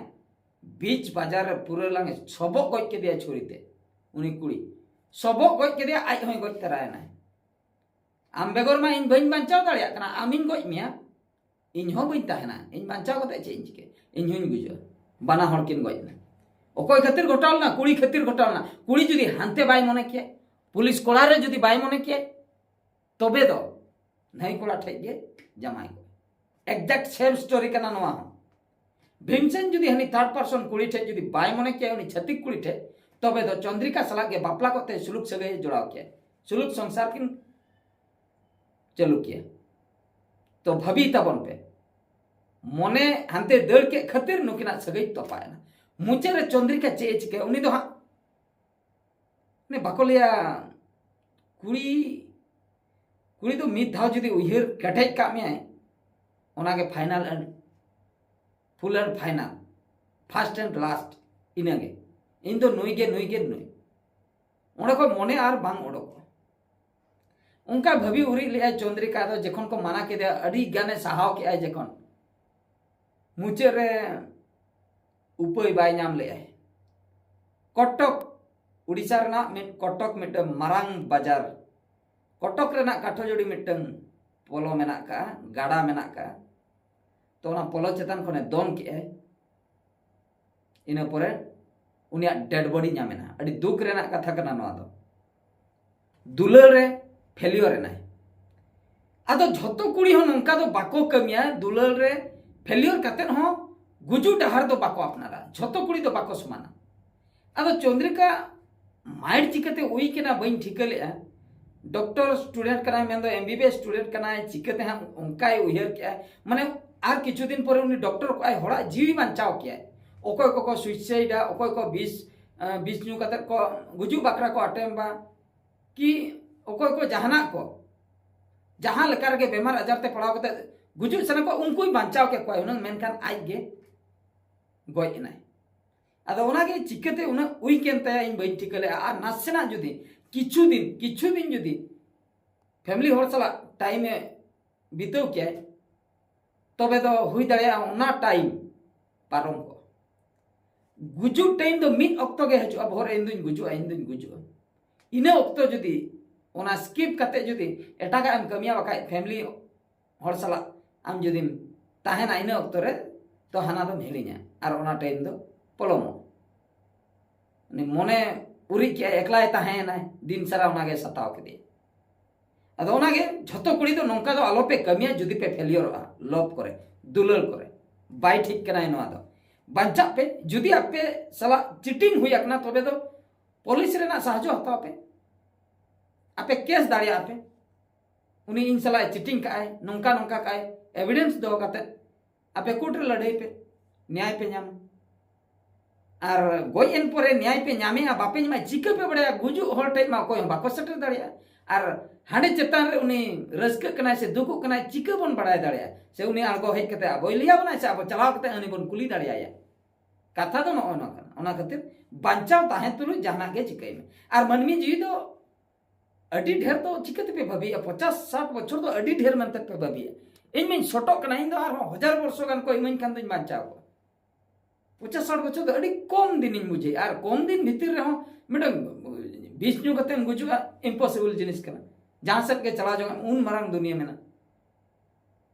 ᱵᱤᱪ ᱵᱟᱡᱟᱨ ᱨᱮ, ᱯᱩᱨᱟᱹ ᱞᱟᱝ ᱥᱚᱵᱚᱜ ᱜᱚᱡ ᱠᱮᱫᱮᱭᱟ ᱪᱷᱩᱨᱤ ᱛᱮ᱾ ᱩᱱᱤ ᱠᱩᱲᱤ ᱥᱚᱵᱚᱜ ᱜᱚᱡ ᱠᱮᱫᱮᱭᱟ, ᱟᱡ ᱦᱚᱸᱭ ᱜᱚᱡ ᱛᱟᱨᱟᱭᱮᱱᱟᱭ᱾ ᱟᱢ ᱵᱮᱜᱚᱨ ᱢᱟ ᱤᱧ ᱵᱟᱹᱧ ᱵᱟᱧᱪᱟᱣ ᱫᱟᱲᱮᱭᱟᱜ ᱠᱟᱱᱟ, ᱟᱢᱤᱧ ᱜᱚᱡ ᱢᱮᱭᱟ, ᱤᱧ ᱦᱚᱸ ᱵᱟᱹᱧ ᱛᱟᱦᱮᱱᱟ, ᱤᱧ ᱵᱟᱧᱪᱟᱣ ᱠᱟᱛᱮ ᱪᱮᱫ ᱤᱧ ᱪᱤᱠᱟᱹᱭᱟ? ᱤᱧ ᱦᱚᱸᱧ ᱜᱩᱡᱩᱜᱼᱟ᱾ ᱵᱟᱱᱟ ᱦᱚᱲ ᱠᱤᱱ ᱜᱚᱡ ᱮᱱᱟ᱾ ᱚᱠᱚᱭ ᱠᱷᱟᱹᱛᱤᱨ ᱜᱷᱚᱴᱟᱣ ᱞᱮᱱᱟ? ᱠᱩᱲᱤ ᱠᱷᱟᱹᱛᱤᱨ ᱜᱷᱚᱴᱟᱣ ᱞᱮᱱᱟ᱾ ᱠᱩᱲᱤ ᱡᱩᱫᱤ ᱦᱟᱱᱛᱮ ᱵᱟᱭ ᱢᱚᱱᱮ ᱠᱮᱭᱟ, ᱯᱩᱞᱤᱥ ᱠᱚᱲᱟ ᱨᱮ ᱡᱩᱫᱤ ᱵᱟᱭ ᱢᱚᱱᱮ ᱠᱮᱭᱟ, ᱛᱚᱵᱮ ᱫᱚ ᱱᱟᱹᱭ ᱠᱚᱲᱟ ᱴᱷᱮᱡ ᱜᱮ ᱡᱟᱢᱟᱭ ᱠᱚ᱾ ᱮᱠᱡᱮᱠᱴ ᱥᱮᱢ ᱥᱴᱳᱨᱤ ᱠᱟᱱᱟ ᱱᱚᱣᱟ ᱦᱚᱸ᱾ ᱵᱷᱤᱢᱥᱮᱱ ᱡᱩᱫᱤ ᱦᱟᱹᱱᱤ ᱛᱷᱟᱨᱰ ᱯᱟᱨᱥᱚᱱ ᱠᱩᱲᱤ ᱴᱷᱮᱡ ᱡᱩᱫᱤ ᱵᱟᱭ ᱢᱚᱱᱮ ᱠᱮᱭᱟ, ᱩᱱᱤ ᱪᱷᱟᱹᱛᱤᱠ ᱠᱩᱲᱤ ᱴᱷᱮᱡ, ᱛᱚᱵᱮ ᱫᱚ ᱪᱚᱱᱫᱨᱤᱠᱟ ᱥᱟᱞᱟᱜ ᱜᱮ ᱵᱟᱯᱞᱟ ᱠᱚᱜ ᱛᱮ ᱥᱩᱞᱩᱠ ᱥᱟᱹᱜᱟᱹᱭ ᱮ ᱡᱚᱲᱟᱣ ᱠᱮᱭᱟ᱾ ᱥᱩᱞᱩᱠ ᱥᱚᱝᱥᱟᱨ ᱠᱤᱱ ᱪᱟᱹᱞᱩ ᱠᱮᱭᱟ᱾ ᱛᱚ ᱵᱷᱟᱹᱵᱤ ᱛᱟᱵᱚᱱ ᱯᱮ, ᱢᱚᱱᱮ ᱦᱟᱱᱛᱮ ᱫᱟᱹᱲ ᱠᱮᱫ ᱠᱷᱟᱹᱛᱤᱨ ᱱᱩᱠᱤᱱᱟᱜ ᱥᱟᱹᱜᱟᱹᱭ ᱛᱚᱯᱟᱭᱮᱱᱟ᱾ ᱢᱩᱪᱟᱹᱫ ᱨᱮ ᱪᱚᱱᱫᱨᱤᱠᱟ ᱪᱮᱫ ᱮ ᱪᱤᱠᱟᱹᱭᱟ? ᱩᱱᱤ ᱫᱚ ᱦᱟᱸᱜ ᱢᱟᱱᱮ ᱵᱟᱠᱚ ᱞᱟᱹᱭᱟ, ᱠᱩᱲᱤ ᱠᱩᱲᱤ ᱫᱚ ᱢᱤᱫ ᱫᱷᱟᱣ ᱡᱩᱫᱤ ᱩᱭᱦᱟᱹᱨ ᱠᱮᱴᱮᱡ ᱠᱟᱜ ᱢᱮᱭᱟᱭ, ᱚᱱᱟᱜᱮ final and full and final, first and last, ᱤᱱᱟᱹᱜᱮ᱾ ᱤᱧ ᱫᱚ ᱱᱩᱭ ᱜᱮ, ᱱᱩᱭ ᱜᱮ, ᱱᱩᱭ᱾ ᱚᱸᱰᱮ ᱠᱷᱚᱱ ᱢᱚᱱᱮ ᱟᱨ ᱵᱟᱝ ᱚᱰᱚᱠᱚᱜᱼᱟ᱾ ᱚᱱᱠᱟ ᱵᱷᱟᱹᱵᱤ ᱩᱨᱤᱡ ᱞᱮᱫᱼᱟᱭ ᱪᱚᱱᱫᱨᱤᱠᱟ ᱫᱚ, ᱡᱚᱠᱷᱚᱱ ᱠᱚ ᱢᱟᱱᱟ ᱠᱮᱫᱮᱭᱟ, ᱟᱹᱰᱤ ᱜᱟᱱᱮ ᱥᱟᱦᱟᱣ ᱠᱮᱫᱼᱟᱭ᱾ ᱡᱚᱠᱷᱚᱱ ᱢᱩᱪᱟᱹᱫ ᱨᱮ ᱩᱯᱟᱹᱭ ᱵᱟᱭ ᱧᱟᱢ ᱞᱮᱫᱼᱟᱭ᱾ ᱠᱚᱴᱚᱠ, ᱩᱰᱤᱥᱟ ᱨᱮᱱᱟᱜ ᱢᱤᱫ ᱠᱚᱴᱚᱠ, ᱢᱤᱫᱴᱟᱝ ᱢᱟᱨᱟᱝ ᱵᱟᱡᱟᱨ, ᱠᱚᱴᱚᱠ ᱨᱮᱱᱟᱜ ᱠᱟᱴᱷᱚᱡᱳᱲᱤ ᱢᱤᱫᱴᱟᱝ ᱯᱚᱞᱚ ᱢᱮᱱᱟᱜ ᱠᱟᱜᱼᱟ, ᱜᱟᱰᱟ ᱢᱮᱱᱟᱜ ᱠᱟᱜᱼᱟ᱾ ᱛᱚ ᱚᱱᱟ ᱯᱚᱞᱚ ᱪᱮᱛᱟᱱ ᱠᱷᱚᱱᱮ ᱫᱚᱱ ᱠᱮᱜᱼᱟᱭ᱾ ᱤᱱᱟᱹ ᱯᱚᱨᱮ ᱩᱱᱤᱭᱟᱜ dead body ᱧᱟᱢ ᱮᱱᱟ᱾ ᱟᱹᱰᱤ ᱫᱩᱠ ᱨᱮᱱᱟᱜ ᱠᱟᱛᱷᱟ ᱠᱟᱱᱟ ᱱᱚᱣᱟ ᱫᱚ᱾ ᱫᱩᱞᱟᱹᱲ ᱨᱮ failure ᱮᱱᱟᱭ᱾ ᱟᱫᱚ ᱡᱷᱚᱛᱚ ᱠᱩᱲᱤ ᱦᱚᱸ ᱱᱚᱝᱠᱟ ᱫᱚ ᱵᱟᱠᱚ ᱠᱟᱹᱢᱤᱭᱟ, ᱫᱩᱞᱟᱹᱲ ᱨᱮ failure ᱠᱟᱛᱮᱫ ᱦᱚᱸ ᱜᱩᱡᱩᱜ ᱰᱟᱦᱟᱨ ᱫᱚ ᱵᱟᱠᱚ ᱟᱯᱱᱟᱨᱟ᱾ ᱡᱷᱚᱛᱚ ᱠᱩᱲᱤ ᱫᱚ ᱵᱟᱠᱚ ᱥᱚᱢᱟᱱᱟ᱾ ᱟᱫᱚ ᱪᱚᱱᱫᱨᱤᱠᱟ mind ᱪᱤᱠᱟᱹᱛᱮ ᱩᱭ ᱠᱟᱱᱟ ᱵᱟᱹᱧ ᱴᱷᱤᱠᱟᱹ ᱞᱮᱫᱼᱟ᱾ ᱰᱚᱠᱴᱚᱨ student ᱠᱟᱱᱟᱭ, ᱢᱮᱱᱫᱚ MBBS student ᱠᱟᱱᱟᱭ, ᱪᱤᱠᱟᱹᱛᱮ ᱦᱟᱸᱜ ᱚᱱᱠᱟᱭ ᱩᱭᱦᱟᱹᱨ ᱠᱮᱜᱼᱟ? ᱢᱟᱱᱮ ᱟᱨ ᱠᱤᱪᱷᱩ ᱫᱤᱱ ᱯᱚᱨᱮ ᱩᱱᱤ ᱰᱚᱠᱴᱚᱨ ᱠᱚᱜᱼᱟᱭ, ᱦᱚᱲᱟᱜ ᱡᱤᱣᱤ ᱵᱟᱧᱪᱟᱣ ᱠᱮᱜᱼᱟᱭ᱾ ᱚᱠᱚᱭ ᱠᱚᱠᱚ suicideᱟ, ᱚᱠᱚᱭ ᱠᱚ ᱵᱤᱥ, ᱟᱸ, ᱵᱤᱥ ᱧᱩ ᱠᱟᱛᱮᱫ ᱠᱚ ᱜᱩᱡᱩᱜ ᱵᱟᱠᱷᱨᱟ ᱠᱚ attempt ᱟ, ᱠᱤ ᱚᱠᱚᱭ ᱠᱚ ᱡᱟᱦᱟᱱᱟᱜ ᱠᱚ, ᱡᱟᱦᱟᱸ ᱞᱮᱠᱟ ᱨᱮᱜᱮ ᱵᱮᱢᱟᱨ ᱟᱡᱟᱨ ᱛᱮ ᱯᱟᱲᱟᱣ ᱠᱟᱛᱮ ᱜᱩᱡᱩᱜ ᱥᱟᱱᱟ ᱠᱚᱣᱟ, ᱩᱱᱠᱩᱭ ᱵᱟᱧᱪᱟᱣ ᱠᱮᱫ ᱠᱚᱣᱟ ᱦᱩᱱᱟᱹᱝ, ᱢᱮᱱᱠᱷᱟᱱ ᱟᱡ ᱜᱮ ᱜᱚᱡ ᱮᱱᱟᱭ᱾ ᱟᱫᱚ ᱚᱱᱟᱜᱮ ᱪᱤᱠᱟᱹᱛᱮ ᱩᱱᱟᱹᱜ weak ᱮᱱ ᱛᱟᱭᱟ, ᱤᱧ ᱵᱟᱹᱧ ᱴᱷᱤᱠᱟᱹ ᱞᱮᱫᱼᱟ᱾ ᱟᱨ ᱱᱟᱥᱮᱱᱟᱜ ᱡᱩᱫᱤ ᱠᱤᱪᱷᱩ ᱫᱤᱱ, ᱠᱤᱪᱷᱩ ᱫᱤᱱ ᱡᱩᱫᱤ family ᱦᱚᱲ ᱥᱟᱞᱟᱜ time ᱮ ᱵᱤᱛᱟᱹᱣ ᱠᱮᱭᱟᱭ, ᱛᱚᱵᱮ ᱫᱚ ᱦᱩᱭ ᱫᱟᱲᱮᱭᱟᱜᱼᱟ ᱚᱱᱟ time ᱯᱟᱨᱚᱢ ᱠᱚᱜᱼᱟ᱾ ᱜᱩᱡᱩᱜ time ᱫᱚ ᱢᱤᱫ ᱚᱠᱛᱚ ᱜᱮ ᱦᱤᱡᱩᱜᱼᱟ, ᱵᱷᱳᱨ ᱨᱮ "ᱤᱧ ᱫᱩᱧ ᱜᱩᱡᱩᱜᱼᱟ, ᱤᱧ ᱫᱩᱧ ᱜᱩᱡᱩᱜᱼᱟ", ᱤᱱᱟᱹ ᱚᱠᱛᱚ ᱡᱩᱫᱤ ᱚᱱᱟ skip ᱠᱟᱛᱮ ᱡᱩᱫᱤ ᱮᱴᱟᱜᱟᱜ ᱮᱢ ᱠᱟᱹᱢᱤᱭᱟ, ᱵᱟᱠᱷᱟᱡ family ᱦᱚᱲ ᱥᱟᱞᱟᱜ ᱟᱢ ᱡᱩᱫᱤᱢ ᱛᱟᱦᱮᱱᱟ ᱤᱱᱟᱹ ᱚᱠᱛᱚ ᱨᱮ, ᱛᱚ ᱦᱟᱱᱟ ᱫᱚᱢ ᱦᱤᱲᱤᱧᱟ ᱟᱨ ᱚᱱᱟ time ᱫᱚ ᱯᱚᱞᱚᱢᱚᱜᱼᱟ᱾ ᱩᱱᱤ ᱢᱚᱱᱮ ᱩᱨᱤᱡ ᱠᱮᱜᱼᱟᱭ, ᱮᱠᱞᱟᱭ ᱛᱟᱦᱮᱸᱭᱮᱱᱟᱭ, ᱫᱤᱱ ᱥᱟᱨᱟ ᱚᱱᱟᱜᱮ ᱥᱟᱛᱟᱣ ᱠᱮᱫᱮᱭᱟ᱾ ᱟᱫᱚ ᱚᱱᱟᱜᱮ ᱡᱷᱚᱛᱚ ᱠᱩᱲᱤ ᱫᱚ ᱱᱚᱝᱠᱟ ᱫᱚ ᱟᱞᱚᱯᱮ ᱠᱟᱹᱢᱤᱭᱟ᱾ ᱡᱩᱫᱤ ᱯᱮ failureᱚᱜᱼᱟ love ᱠᱚᱨᱮ, ᱫᱩᱞᱟᱹᱲ ᱠᱚᱨᱮ, ᱵᱟᱭ ᱴᱷᱤᱠ ᱠᱟᱱᱟᱭ ᱱᱚᱣᱟ ᱫᱚ᱾ ᱵᱟᱧᱪᱟᱜ ᱯᱮ᱾ ᱡᱩᱫᱤ ᱟᱯᱮ ᱥᱟᱞᱟᱜ cheating ᱦᱩᱭ ᱟᱠᱟᱱᱟ, ᱛᱚᱵᱮ ᱫᱚ police ᱨᱮᱱᱟᱜ ᱥᱟᱦᱟᱡᱽᱡᱚ ᱦᱟᱛᱟᱣ ᱯᱮ᱾ ᱟᱯᱮ ᱠᱮᱥ ᱫᱟᱲᱮᱭᱟᱜᱼᱟ ᱯᱮ, ᱩᱱᱤ ᱤᱧ ᱥᱟᱞᱟᱜ ᱮ ᱪᱤᱴᱤᱝ ᱠᱟᱜᱼᱟᱭ, ᱱᱚᱝᱠᱟ ᱱᱚᱝᱠᱟ ᱠᱟᱜᱼᱟᱭ, ᱮᱵᱷᱤᱰᱮᱱᱥ ᱫᱚᱦᱚ ᱠᱟᱛᱮ ᱟᱯᱮ ᱠᱳᱨᱴ ᱨᱮ ᱞᱟᱹᱲᱦᱟᱹᱭ ᱯᱮ, ᱱᱮᱭᱟᱭ ᱯᱮ ᱧᱟᱢᱟ᱾ ᱟᱨ ᱜᱚᱡ ᱮᱱ ᱯᱚᱨᱮ ᱱᱮᱭᱟᱭ ᱯᱮ ᱧᱟᱢᱮᱜᱼᱟ, ᱵᱟᱯᱮ ᱧᱟᱢᱟ, ᱪᱤᱠᱟᱹ ᱯᱮ ᱵᱟᱲᱟᱭᱟ? ᱜᱩᱡᱩᱜ ᱦᱚᱲ ᱴᱷᱮᱡ ᱢᱟ ᱚᱠᱚᱭ ᱦᱚᱸ ᱵᱟᱠᱚ ᱥᱮᱴᱮᱨ ᱫᱟᱲᱮᱭᱟᱜᱼᱟ᱾ ᱟᱨ ᱦᱟᱸᱰᱮ ᱪᱮᱛᱟᱱ ᱨᱮ ᱩᱱᱤ ᱨᱟᱹᱥᱠᱟᱹᱜ ᱠᱟᱱᱟᱭ ᱥᱮ ᱫᱩᱠᱩᱜ ᱠᱟᱱᱟᱭ, ᱪᱤᱠᱟᱹ ᱵᱚᱱ ᱵᱟᱲᱟᱭ ᱫᱟᱲᱮᱭᱟᱜᱼᱟ? ᱥᱮ ᱩᱱᱤ ᱟᱬᱜᱚ ᱦᱮᱡ ᱠᱟᱛᱮ ᱟᱵᱚᱭ ᱞᱟᱹᱭ ᱟᱵᱚᱱᱟᱭ ᱥᱮ ᱟᱵᱚ ᱪᱟᱞᱟᱣ ᱠᱟᱛᱮ ᱩᱱᱤ ᱵᱚᱱ ᱠᱩᱞᱤ ᱫᱟᱲᱮᱭᱟᱭᱟ? ᱠᱟᱛᱷᱟ ᱫᱚ ᱱᱚᱜᱼᱚ ᱱᱚᱣᱟ ᱠᱟᱱᱟ᱾ ᱚᱱᱟ ᱠᱷᱟᱹᱛᱤᱨ ᱵᱟᱧᱪᱟᱣ ᱛᱟᱦᱮᱸ ᱛᱩᱞᱩᱡ ᱡᱟᱦᱟᱱᱟᱜ ᱜᱮ ᱪᱤᱠᱟᱹᱭ ᱢᱮ᱾ ᱟᱨ ᱢᱟᱹᱱᱢᱤ ᱡᱤᱣᱤ ᱫᱚ ᱟᱹᱰᱤ ᱰᱷᱮᱨ ᱫᱚ ᱪᱤᱠᱟᱹ ᱛᱮᱯᱮ ᱵᱷᱟᱹᱵᱤᱭᱮᱜᱼᱟ? ᱯᱚᱪᱟᱥ ᱥᱟᱴ ᱵᱚᱪᱷᱚᱨ ᱫᱚ ᱟᱹᱰᱤ ᱰᱷᱮᱨ ᱢᱮᱱᱛᱮ ᱯᱮ ᱵᱷᱟᱹᱵᱤᱭᱮᱜᱼᱟ᱾ ᱤᱧ ᱢᱟᱧ ᱥᱚᱴᱚᱜ ᱠᱟᱱᱟ, ᱤᱧ ᱫᱚ ᱟᱨᱦᱚᱸ ᱦᱟᱡᱟᱨ ᱵᱚᱨᱥᱚ ᱜᱟᱱ ᱠᱚ ᱤᱢᱟᱹᱧ ᱠᱷᱟᱱ ᱫᱚᱧ ᱵᱟᱧᱪᱟᱣ ᱠᱚᱜᱼᱟ᱾ ᱯᱚᱪᱟᱥ ᱥᱟᱴ ᱵᱚᱪᱷᱚᱨ ᱫᱚ ᱟᱹᱰᱤ ᱠᱚᱢ ᱫᱤᱱᱤᱧ ᱵᱩᱡᱷᱟᱹᱣᱟ, ᱟᱨ ᱠᱚᱢ ᱫᱤᱱ ᱵᱷᱤᱛᱤᱨ ᱨᱮᱦᱚᱸ ᱢᱤᱫᱴᱟᱝ ᱵᱤᱥ ᱧᱩ ᱠᱟᱛᱮᱢ ᱜᱩᱡᱩᱜᱼᱟ, ᱤᱢᱯᱚᱥᱤᱵᱚᱞ ᱡᱤᱱᱤᱥ ᱠᱟᱱᱟ᱾ ᱡᱟᱦᱟᱸ ᱥᱮᱫ ᱜᱮ ᱪᱟᱞᱟᱣ ᱡᱚᱝ ᱟᱢ, ᱩᱱ ᱢᱟᱨᱟᱝ ᱫᱩᱱᱤᱭᱟᱹ ᱢᱮᱱᱟᱜᱼᱟ᱾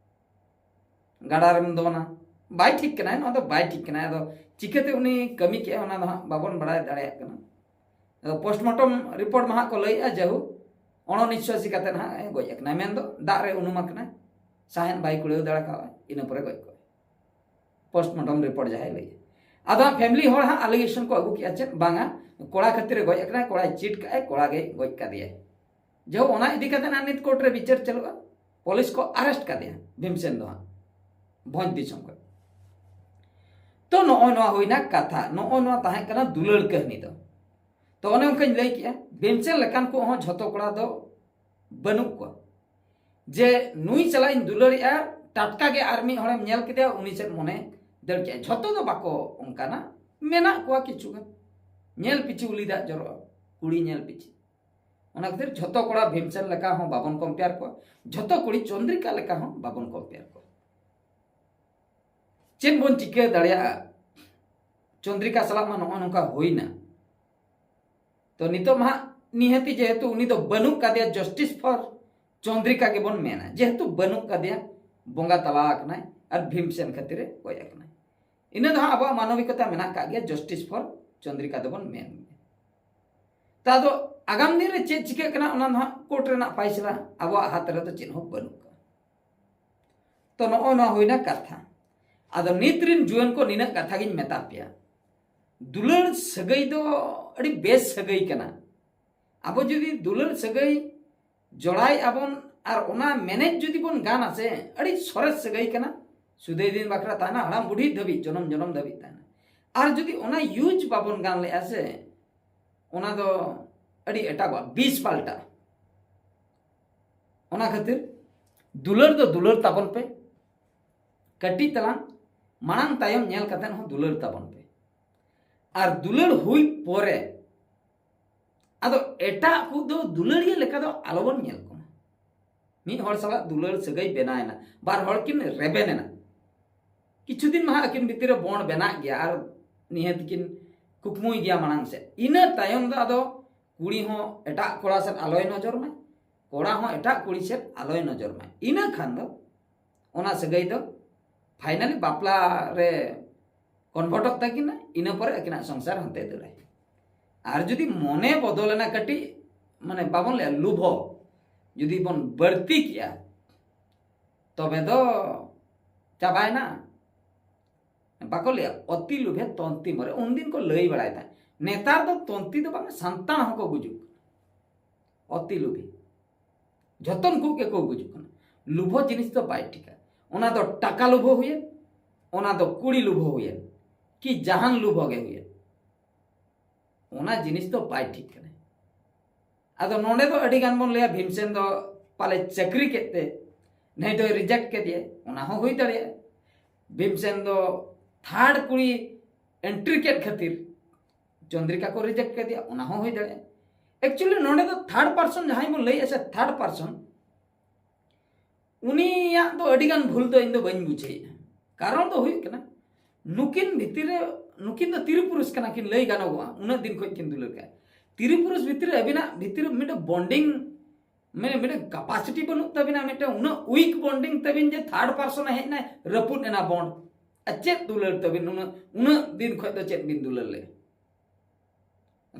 ᱜᱟᱰᱟ ᱨᱮᱢ ᱫᱚᱱᱟ, ᱵᱟᱭ ᱴᱷᱤᱠ ᱠᱟᱱᱟ, ᱱᱚᱣᱟ ᱫᱚ ᱵᱟᱭ ᱴᱷᱤᱠ ᱠᱟᱱᱟ᱾ ᱟᱫᱚ ᱪᱤᱠᱟᱹᱛᱮ ᱩᱱᱤ ᱠᱟᱹᱢᱤ ᱠᱮᱜᱼᱟ, ᱚᱱᱟ ᱫᱚ ᱦᱟᱸᱜ ᱵᱟᱵᱚᱱ ᱵᱟᱲᱟᱭ ᱫᱟᱲᱮᱭᱟᱜ ᱠᱟᱱᱟ᱾ ᱟᱫᱚ ᱯᱳᱥᱴᱢᱚᱨᱴᱚᱢ ᱨᱤᱯᱳᱨᱴ ᱢᱟ ᱦᱟᱸᱜ ᱠᱚ ᱞᱟᱹᱭᱮᱜᱼᱟ, ᱡᱟᱦᱳᱠ, ᱚᱱᱚᱱᱤᱥᱥᱟᱥᱤ ᱠᱟᱛᱮ ᱦᱟᱸᱜ ᱮ ᱜᱚᱡ ᱟᱠᱟᱱᱟ, ᱢᱮᱱᱫᱚ ᱫᱟᱜ ᱨᱮ ᱩᱱᱩᱢ ᱟᱠᱟᱱᱟᱭ, ᱥᱟᱦᱮᱫ ᱵᱟᱭ ᱠᱩᱲᱟᱹᱣ ᱫᱟᱲᱮ ᱠᱟᱣᱟᱭ, ᱤᱱᱟᱹ ᱯᱚᱨᱮ ᱜᱚᱡ ᱠᱚᱜᱼᱟᱭ᱾ ᱯᱳᱥᱴᱢᱚᱨᱴᱚᱢ ᱨᱤᱯᱳᱨᱴ ᱡᱟᱦᱟᱸᱭ ᱞᱟᱹᱭᱮᱜᱼᱟ᱾ ᱟᱫᱚ ᱦᱟᱸᱜ ᱯᱷᱮᱢᱤᱞᱤ ᱦᱚᱲ ᱦᱟᱸᱜ ᱟᱞᱤᱜᱮᱥᱚᱱ ᱠᱚ ᱟᱹᱜᱩ ᱠᱮᱜᱼᱟ, ᱪᱮᱫ ᱵᱟᱝᱟ, ᱠᱚᱲᱟ ᱠᱷᱟᱹᱛᱤᱨ ᱮ ᱜᱚᱡ ᱟᱠᱟᱱᱟᱭ, ᱠᱚᱲᱟᱭ ᱪᱤᱴ ᱠᱟᱜᱼᱟᱭ, ᱠᱚᱲᱟ ᱜᱮᱭ ᱜᱚᱡ ᱠᱟᱫᱮᱭᱟᱭ᱾ ᱡᱟᱦᱳᱠ, ᱚᱱᱟ ᱤᱫᱤ ᱠᱟᱛᱮ ᱦᱟᱸᱜ ᱱᱤᱛ ᱠᱳᱨᱴ ᱨᱮ ᱵᱤᱪᱟᱹᱨ ᱪᱟᱹᱞᱩᱜᱼᱟ᱾ ᱯᱩᱞᱤᱥ ᱠᱚ ᱟᱨᱮᱥᱴ ᱠᱟᱫᱮᱭᱟ ᱵᱷᱤᱢᱥᱮᱱ ᱫᱚ ᱦᱟᱸᱜ ᱵᱷᱚᱸᱡᱽ ᱫᱤᱥᱚᱢ ᱠᱷᱚᱱ᱾ ᱛᱚ ᱱᱚᱜᱼᱚᱭ ᱱᱚᱣᱟ ᱦᱩᱭᱱᱟ ᱠᱟᱛᱷᱟ, ᱱᱚᱜᱼᱚᱭ ᱱᱚᱣᱟ ᱛᱟᱦᱮᱸ ᱠᱟᱱᱟ ᱫᱩᱞᱟᱹᱲ ᱠᱟᱹᱦᱱᱤ ᱫᱚ᱾ ᱛᱚ ᱚᱱᱮ ᱚᱱᱠᱟᱧ ᱞᱟᱹᱭ ᱠᱮᱜᱼᱟ, ᱵᱷᱤᱢᱥᱮᱱ ᱞᱮᱠᱟᱱ ᱠᱚ ᱦᱚᱸ ᱡᱷᱚᱛᱚ ᱠᱚᱲᱟ ᱫᱚ ᱵᱟᱹᱱᱩᱜ ᱠᱚᱣᱟ᱾ ᱡᱮ ᱱᱩᱭ ᱥᱟᱞᱟᱜ ᱤᱧ ᱫᱩᱞᱟᱹᱲᱮᱜᱼᱟ, ᱴᱟᱴᱠᱟ ᱜᱮ ᱟᱨ ᱢᱤᱫ ᱦᱚᱲᱮᱢ ᱧᱮᱞ ᱠᱮᱫᱮᱭᱟ, ᱩᱱᱤ ᱥᱮᱫ ᱢᱚᱱᱮ ᱫᱟᱹᱲ ᱠᱮᱜᱼᱟ᱾ ᱡᱷᱚᱛᱚ ᱫᱚ ᱵᱟᱠᱚ ᱚᱱᱠᱟᱱᱟ, ᱢᱮᱱᱟᱜ ᱠᱚᱣᱟ ᱠᱤᱪᱷᱩ ᱜᱟᱱ᱾ ᱧᱮᱞ ᱯᱤᱪᱷᱤ ᱩᱞᱤ ᱫᱟᱜ ᱡᱚᱨᱚᱜᱼᱟ, ᱠᱩᱲᱤ ᱧᱮᱞ ᱯᱤᱪᱷᱤ᱾ ᱚᱱᱟ ᱠᱷᱟᱹᱛᱤᱨ ᱡᱷᱚᱛᱚ ᱠᱚᱲᱟ ᱵᱷᱤᱢᱥᱮᱱ ᱞᱮᱠᱟ ᱦᱚᱸ ᱵᱟᱵᱚᱱ ᱠᱚᱢᱯᱮᱭᱟᱨ ᱠᱚᱣᱟ, ᱡᱷᱚᱛᱚ ᱠᱩᱲᱤ ᱪᱚᱱᱫᱨᱤᱠᱟ ᱞᱮᱠᱟ ᱦᱚᱸ ᱵᱟᱵᱚᱱ ᱠᱚᱢᱯᱮᱭᱟᱨ ᱠᱚᱣᱟ᱾ ᱪᱮᱫ ᱵᱚᱱ ᱪᱤᱠᱟᱹ ᱫᱟᱲᱮᱭᱟᱜᱼᱟ? ᱪᱚᱱᱫᱨᱤᱠᱟ ᱥᱟᱞᱟᱜ ᱢᱟ ᱱᱚᱜᱼᱚ ᱱᱚᱝᱠᱟ ᱦᱩᱭᱱᱟ᱾ ᱛᱚ ᱱᱤᱛᱚᱜ ᱢᱟ ᱦᱟᱸᱜ ᱱᱤᱦᱟᱹᱛᱤ ᱡᱮᱦᱮᱛᱩ ᱩᱱᱤ ᱫᱚ ᱵᱟᱹᱱᱩᱜ ᱠᱟᱫᱮᱭᱟ, justice for ᱪᱚᱱᱫᱨᱤᱠᱟ ᱜᱮᱵᱚᱱ ᱢᱮᱱᱟ, ᱡᱮᱦᱮᱛᱩ ᱵᱟᱹᱱᱩᱜ ᱠᱟᱫᱮᱭᱟ, ᱵᱚᱸᱜᱟ ᱛᱟᱞᱟ ᱟᱠᱟᱱᱟᱭ ᱟᱨ ᱵᱷᱤᱢᱥᱮᱱ ᱠᱷᱟᱹᱛᱤᱨ ᱮ ᱜᱚᱡ ᱟᱠᱟᱱᱟᱭ᱾ ᱤᱱᱟᱹ ᱫᱚ ᱦᱟᱸᱜ ᱟᱵᱚᱣᱟᱜ ᱢᱟᱱᱚᱵᱤᱠᱚᱛᱟ ᱢᱮᱱᱟᱜ ᱠᱟᱜ ᱜᱮᱭᱟ, justice for ᱪᱚᱱᱫᱨᱤᱠᱟ ᱫᱚᱵᱚᱱ ᱢᱮᱱ ᱜᱮᱭᱟ᱾ ᱛᱚ ᱟᱫᱚ ᱟᱜᱟᱢ ᱫᱤᱱ ᱨᱮ ᱪᱮᱫ ᱪᱤᱠᱟᱹᱜ ᱠᱟᱱᱟ, ᱚᱱᱟ ᱫᱚ ᱦᱟᱸᱜ ᱠᱳᱨᱴ ᱨᱮᱱᱟᱜ ᱯᱷᱟᱭᱥᱟᱞᱟ, ᱟᱵᱚᱣᱟᱜ ᱦᱟᱛ ᱨᱮᱫᱚ ᱪᱮᱫ ᱦᱚᱸ ᱵᱟᱹᱱᱩᱜ ᱠᱟᱜᱼᱟ᱾ ᱛᱚ ᱱᱚᱜᱼᱚ ᱱᱚᱣᱟ ᱦᱩᱭᱱᱟ ᱠᱟᱛᱷᱟ᱾ ᱟᱫᱚ ᱱᱤᱛ ᱨᱤᱱ ᱡᱩᱣᱟᱹᱱ ᱠᱚ ᱱᱤᱱᱟᱹᱜ ᱠᱟᱛᱷᱟ ᱜᱤᱧ ᱢᱮᱛᱟ ᱯᱮᱭᱟ, ᱫᱩᱞᱟᱹᱲ ᱥᱟᱹᱜᱟᱹᱭ ᱫᱚ ᱟᱹᱰᱤ ᱵᱮᱥ ᱥᱟᱹᱜᱟᱹᱭ ᱠᱟᱱᱟ᱾ ᱟᱵᱚ ᱡᱩᱫᱤ ᱫᱩᱞᱟᱹᱲ ᱥᱟᱹᱜᱟᱹᱭ ᱡᱚᱲᱟᱭᱮᱫᱼᱟ ᱵᱚᱱ ᱟᱨ ᱚᱱᱟ ᱢᱮᱱᱮᱡ ᱡᱩᱫᱤ ᱵᱚᱱ ᱜᱟᱱᱟ ᱥᱮ, ᱟᱹᱰᱤ ᱥᱚᱨᱮᱥ ᱥᱟᱹᱜᱟᱹᱭ ᱠᱟᱱᱟ᱾ ᱥᱩᱫᱟᱹᱭ ᱫᱤᱱ ᱵᱟᱠᱷᱨᱟ ᱛᱟᱦᱮᱱᱟ, ᱦᱟᱲᱟᱢ ᱵᱩᱰᱷᱤ ᱫᱷᱟᱹᱵᱤᱡ, ᱡᱚᱱᱚᱢ ᱡᱚᱱᱚᱢ ᱫᱷᱟᱹᱵᱤᱡ ᱛᱟᱦᱮᱱᱟ᱾ ᱟᱨ ᱡᱩᱫᱤ ᱚᱱᱟ ᱤᱭᱩᱡᱽ ᱵᱟᱵᱚᱱ ᱜᱟᱱ ᱞᱮᱫᱼᱟ ᱥᱮ, ᱚᱱᱟ ᱫᱚ ᱟᱹᱰᱤ ᱮᱴᱟᱜᱟᱜ ᱵᱤᱥ ᱯᱟᱞᱴᱟᱜᱼᱟ᱾ ᱚᱱᱟ ᱠᱷᱟᱹᱛᱤᱨ ᱫᱩᱞᱟᱹᱲ ᱫᱚ ᱫᱩᱞᱟᱹᱲ ᱛᱟᱵᱚᱱ ᱯᱮ, ᱠᱟᱹᱴᱤᱡ ᱛᱟᱞᱟᱝ ᱢᱟᱲᱟᱝ ᱛᱟᱭᱚᱢ ᱧᱮᱞ ᱠᱟᱛᱮᱫ ᱦᱚᱸ ᱫᱩᱞᱟᱹᱲ ᱛᱟᱵᱚᱱ ᱯᱮ᱾ ᱟᱨ ᱫᱩᱞᱟᱹᱲ ᱦᱩᱭ ᱯᱚᱨᱮ ᱟᱫᱚ ᱮᱴᱟᱜ ᱠᱚ ᱫᱚ ᱫᱩᱞᱟᱹᱲᱤᱭᱟᱹ ᱞᱮᱠᱟ ᱫᱚ ᱟᱞᱚᱵᱚᱱ ᱧᱮᱞ ᱠᱚᱢᱟ᱾ ᱢᱤᱫ ᱦᱚᱲ ᱥᱟᱞᱟᱜ ᱫᱩᱞᱟᱹᱲ ᱥᱟᱹᱜᱟᱹᱭ ᱵᱮᱱᱟᱣ ᱮᱱᱟ, ᱵᱟᱨ ᱦᱚᱲ ᱠᱤᱱ ᱨᱮᱵᱮᱱ ᱮᱱᱟ, ᱠᱤᱪᱷᱩ ᱫᱤᱱ ᱢᱟ ᱦᱟᱸᱜ ᱟᱹᱠᱤᱱ ᱵᱷᱤᱛᱤᱨ ᱨᱮ ᱵᱚᱱᱰ ᱵᱮᱱᱟᱜ ᱜᱮᱭᱟ ᱟᱨ ᱱᱤᱦᱟᱹᱛ ᱠᱤᱱ ᱠᱩᱠᱢᱩᱭ ᱜᱮᱭᱟ ᱢᱟᱲᱟᱝ ᱥᱮᱫ᱾ ᱤᱱᱟᱹ ᱛᱟᱭᱚᱢ ᱫᱚ ᱟᱫᱚ ᱠᱩᱲᱤ ᱦᱚᱸ ᱮᱴᱟᱜ ᱠᱚᱲᱟ ᱥᱮᱫ ᱟᱞᱚᱭ ᱱᱚᱡᱚᱨ ᱢᱟᱭ, ᱠᱚᱲᱟ ᱦᱚᱸ ᱮᱴᱟᱜ ᱠᱩᱲᱤ ᱥᱮᱫ ᱟᱞᱚᱭ ᱱᱚᱡᱚᱨ ᱢᱟᱭ᱾ ᱤᱱᱟᱹ ᱠᱷᱟᱱ ᱫᱚ ᱚᱱᱟ ᱥᱟᱹᱜᱟᱹᱭ ᱫᱚ ᱯᱷᱟᱭᱱᱟᱞᱤ ᱵᱟᱯᱞᱟ ᱨᱮ ᱠᱚᱱᱵᱷᱟᱨᱴᱚᱜ ᱛᱟᱹᱠᱤᱱᱟ, ᱤᱱᱟᱹ ᱯᱚᱨᱮ ᱟᱹᱠᱤᱱᱟᱜ ᱥᱚᱝᱥᱟᱨ ᱦᱟᱱᱛᱮ ᱫᱟᱹᱲᱟᱭ᱾ ᱟᱨ ᱡᱩᱫᱤ ᱢᱚᱱᱮ ᱵᱚᱫᱚᱞᱮᱱᱟ ᱠᱟᱹᱴᱤᱡ, ᱢᱟᱱᱮ ᱵᱟᱵᱚᱱ ᱞᱟᱹᱭᱟ ᱞᱩᱵᱷᱚ, ᱡᱩᱫᱤ ᱵᱚᱱ ᱵᱟᱹᱲᱛᱤ ᱠᱮᱜᱼᱟ, ᱛᱚᱵᱮ ᱫᱚ ᱪᱟᱵᱟᱭᱮᱱᱟ᱾ ᱵᱟᱠᱚ ᱞᱟᱹᱭᱟ ᱚᱛᱤ ᱞᱩᱵᱷᱮ ᱛᱚᱱᱛᱤ ᱢᱚᱨᱮ, ᱩᱱᱫᱤᱱ ᱠᱚ ᱞᱟᱹᱭ ᱵᱟᱲᱟᱭ ᱛᱟᱦᱮᱸᱫ᱾ ᱱᱮᱛᱟᱨ ᱫᱚ ᱛᱚᱱᱛᱤ ᱫᱚ ᱵᱟᱝ, ᱥᱟᱱᱛᱟᱲ ᱦᱚᱸᱠᱚ ᱜᱩᱡᱩᱜ ᱠᱟᱱᱟ ᱚᱛᱤ ᱞᱩᱵᱷᱤ᱾ ᱡᱚᱛᱚᱱ ᱠᱚ ᱜᱮᱠᱚ ᱜᱩᱡᱩᱜ ᱠᱟᱱᱟ᱾ ᱞᱩᱵᱷᱚ ᱡᱤᱱᱤᱥ ᱫᱚ ᱵᱟᱭ ᱴᱷᱤᱠᱟ᱾ ᱚᱱᱟ ᱫᱚ ᱴᱟᱠᱟ ᱞᱩᱵᱷᱚ ᱦᱩᱭᱮᱱ, ᱚᱱᱟ ᱫᱚ ᱠᱩᱲᱤ ᱞᱩᱵᱷᱚ ᱦᱩᱭᱮᱱ, ᱠᱤ ᱡᱟᱦᱟᱱ ᱞᱩᱵᱷᱚ ᱜᱮ ᱦᱩᱭᱮᱱ, ᱚᱱᱟ ᱡᱤᱱᱤᱥ ᱫᱚ ᱵᱟᱭ ᱴᱷᱤᱠ ᱠᱟᱱᱟ᱾ ᱟᱫᱚ ᱱᱚᱰᱮ ᱫᱚ ᱟᱹᱰᱤ ᱜᱟᱱ ᱵᱚᱱ ᱞᱟᱹᱭᱟ, ᱵᱷᱤᱢᱥᱮᱱ ᱫᱚ ᱯᱟᱞᱮ ᱪᱟᱹᱠᱨᱤ ᱠᱮᱫ ᱛᱮ ᱱᱟᱹᱭ ᱫᱚᱭ ᱨᱤᱡᱮᱠᱴ ᱠᱮᱫᱮᱭᱟ, ᱚᱱᱟ ᱦᱚᱸ ᱦᱩᱭ ᱫᱟᱲᱮᱭᱟᱜᱼᱟ᱾ ᱵᱷᱤᱢᱥᱮᱱ ᱫᱚ ᱛᱷᱟᱨᱰ ᱠᱩᱲᱤ ᱮᱱᱴᱨᱤ ᱠᱮᱫ ᱠᱷᱟᱹᱛᱤᱨ ᱪᱚᱱᱫᱨᱤᱠᱟ ᱠᱚ ᱨᱤᱡᱮᱠᱴ ᱠᱮᱫᱮᱭᱟ, ᱚᱱᱟ ᱦᱚᱸ ᱦᱩᱭ ᱫᱟᱲᱮᱭᱟᱜᱼᱟ᱾ ᱮᱠᱪᱩᱭᱮᱞᱤ ᱱᱚᱰᱮ ᱫᱚ ᱛᱷᱟᱨᱰ ᱯᱟᱨᱥᱚᱱ ᱡᱟᱦᱟᱸᱭ ᱵᱚᱱ ᱞᱟᱹᱭᱮᱫᱼᱟ ᱥᱮ, ᱛᱷᱟᱨᱰ ᱯᱟᱨᱥᱚᱱ, ᱩᱱᱤᱭᱟᱜ ᱫᱚ ᱟᱹᱰᱤ ᱜᱟᱱ ᱵᱷᱩᱞ ᱫᱚ ᱤᱧ ᱫᱚ ᱵᱟᱹᱧ ᱵᱩᱡᱷᱟᱹᱣᱮᱫᱼᱟ᱾ ᱠᱟᱨᱚᱱ ᱫᱚ ᱦᱩᱭᱩᱜ ᱠᱟᱱᱟ, ᱱᱩᱠᱤᱱ ᱵᱷᱤᱛᱤᱨ ᱨᱮ, ᱱᱩᱠᱤᱱ ᱫᱚ ᱛᱤᱨᱤ ᱯᱩᱨᱩᱥ ᱠᱟᱱᱟ ᱠᱤᱱ, ᱞᱟᱹᱭ ᱜᱟᱱᱚᱜᱚᱜᱼᱟ, ᱩᱱᱟᱹᱜ ᱫᱤᱱ ᱠᱷᱚᱱ ᱠᱤᱱ ᱫᱩᱞᱟᱹᱲ ᱠᱟᱜᱼᱟ᱾ ᱛᱤᱨᱤ ᱯᱩᱨᱩᱥ ᱵᱷᱤᱛᱤᱨ ᱨᱮ ᱟᱹᱵᱤᱱᱟᱜ ᱵᱷᱤᱛᱤᱨ ᱨᱮ ᱢᱤᱫᱴᱮᱱ ᱵᱚᱱᱰᱤᱝ, ᱢᱟᱱᱮ ᱢᱤᱫᱴᱮᱱ ᱠᱮᱯᱟᱥᱤᱴᱤ ᱵᱟᱹᱱᱩᱜ ᱛᱟᱹᱵᱤᱱᱟ, ᱢᱤᱫᱴᱮᱱ ᱩᱱᱟᱹᱜ ᱩᱭᱤᱠ ᱵᱚᱱᱰᱤᱝ ᱛᱟᱹᱵᱤᱱ ᱡᱮ ᱛᱷᱟᱨᱰ ᱯᱟᱨᱥᱚᱱ ᱮ ᱦᱮᱡ ᱮᱱᱟᱭ, ᱨᱟᱹᱯᱩᱫ ᱮᱱᱟ ᱵᱚᱱᱰ᱾ ᱟᱨ ᱪᱮᱫ ᱫᱩᱞᱟᱹᱲ ᱛᱟᱹᱵᱤᱱ ᱩᱱᱟᱹᱜ, ᱩᱱᱟᱹᱜ ᱫᱤᱱ ᱠᱷᱚᱱ ᱫᱚ ᱪᱮᱫ ᱵᱤᱱ ᱫᱩᱞᱟᱹᱲ ᱞᱮᱫᱼᱟ?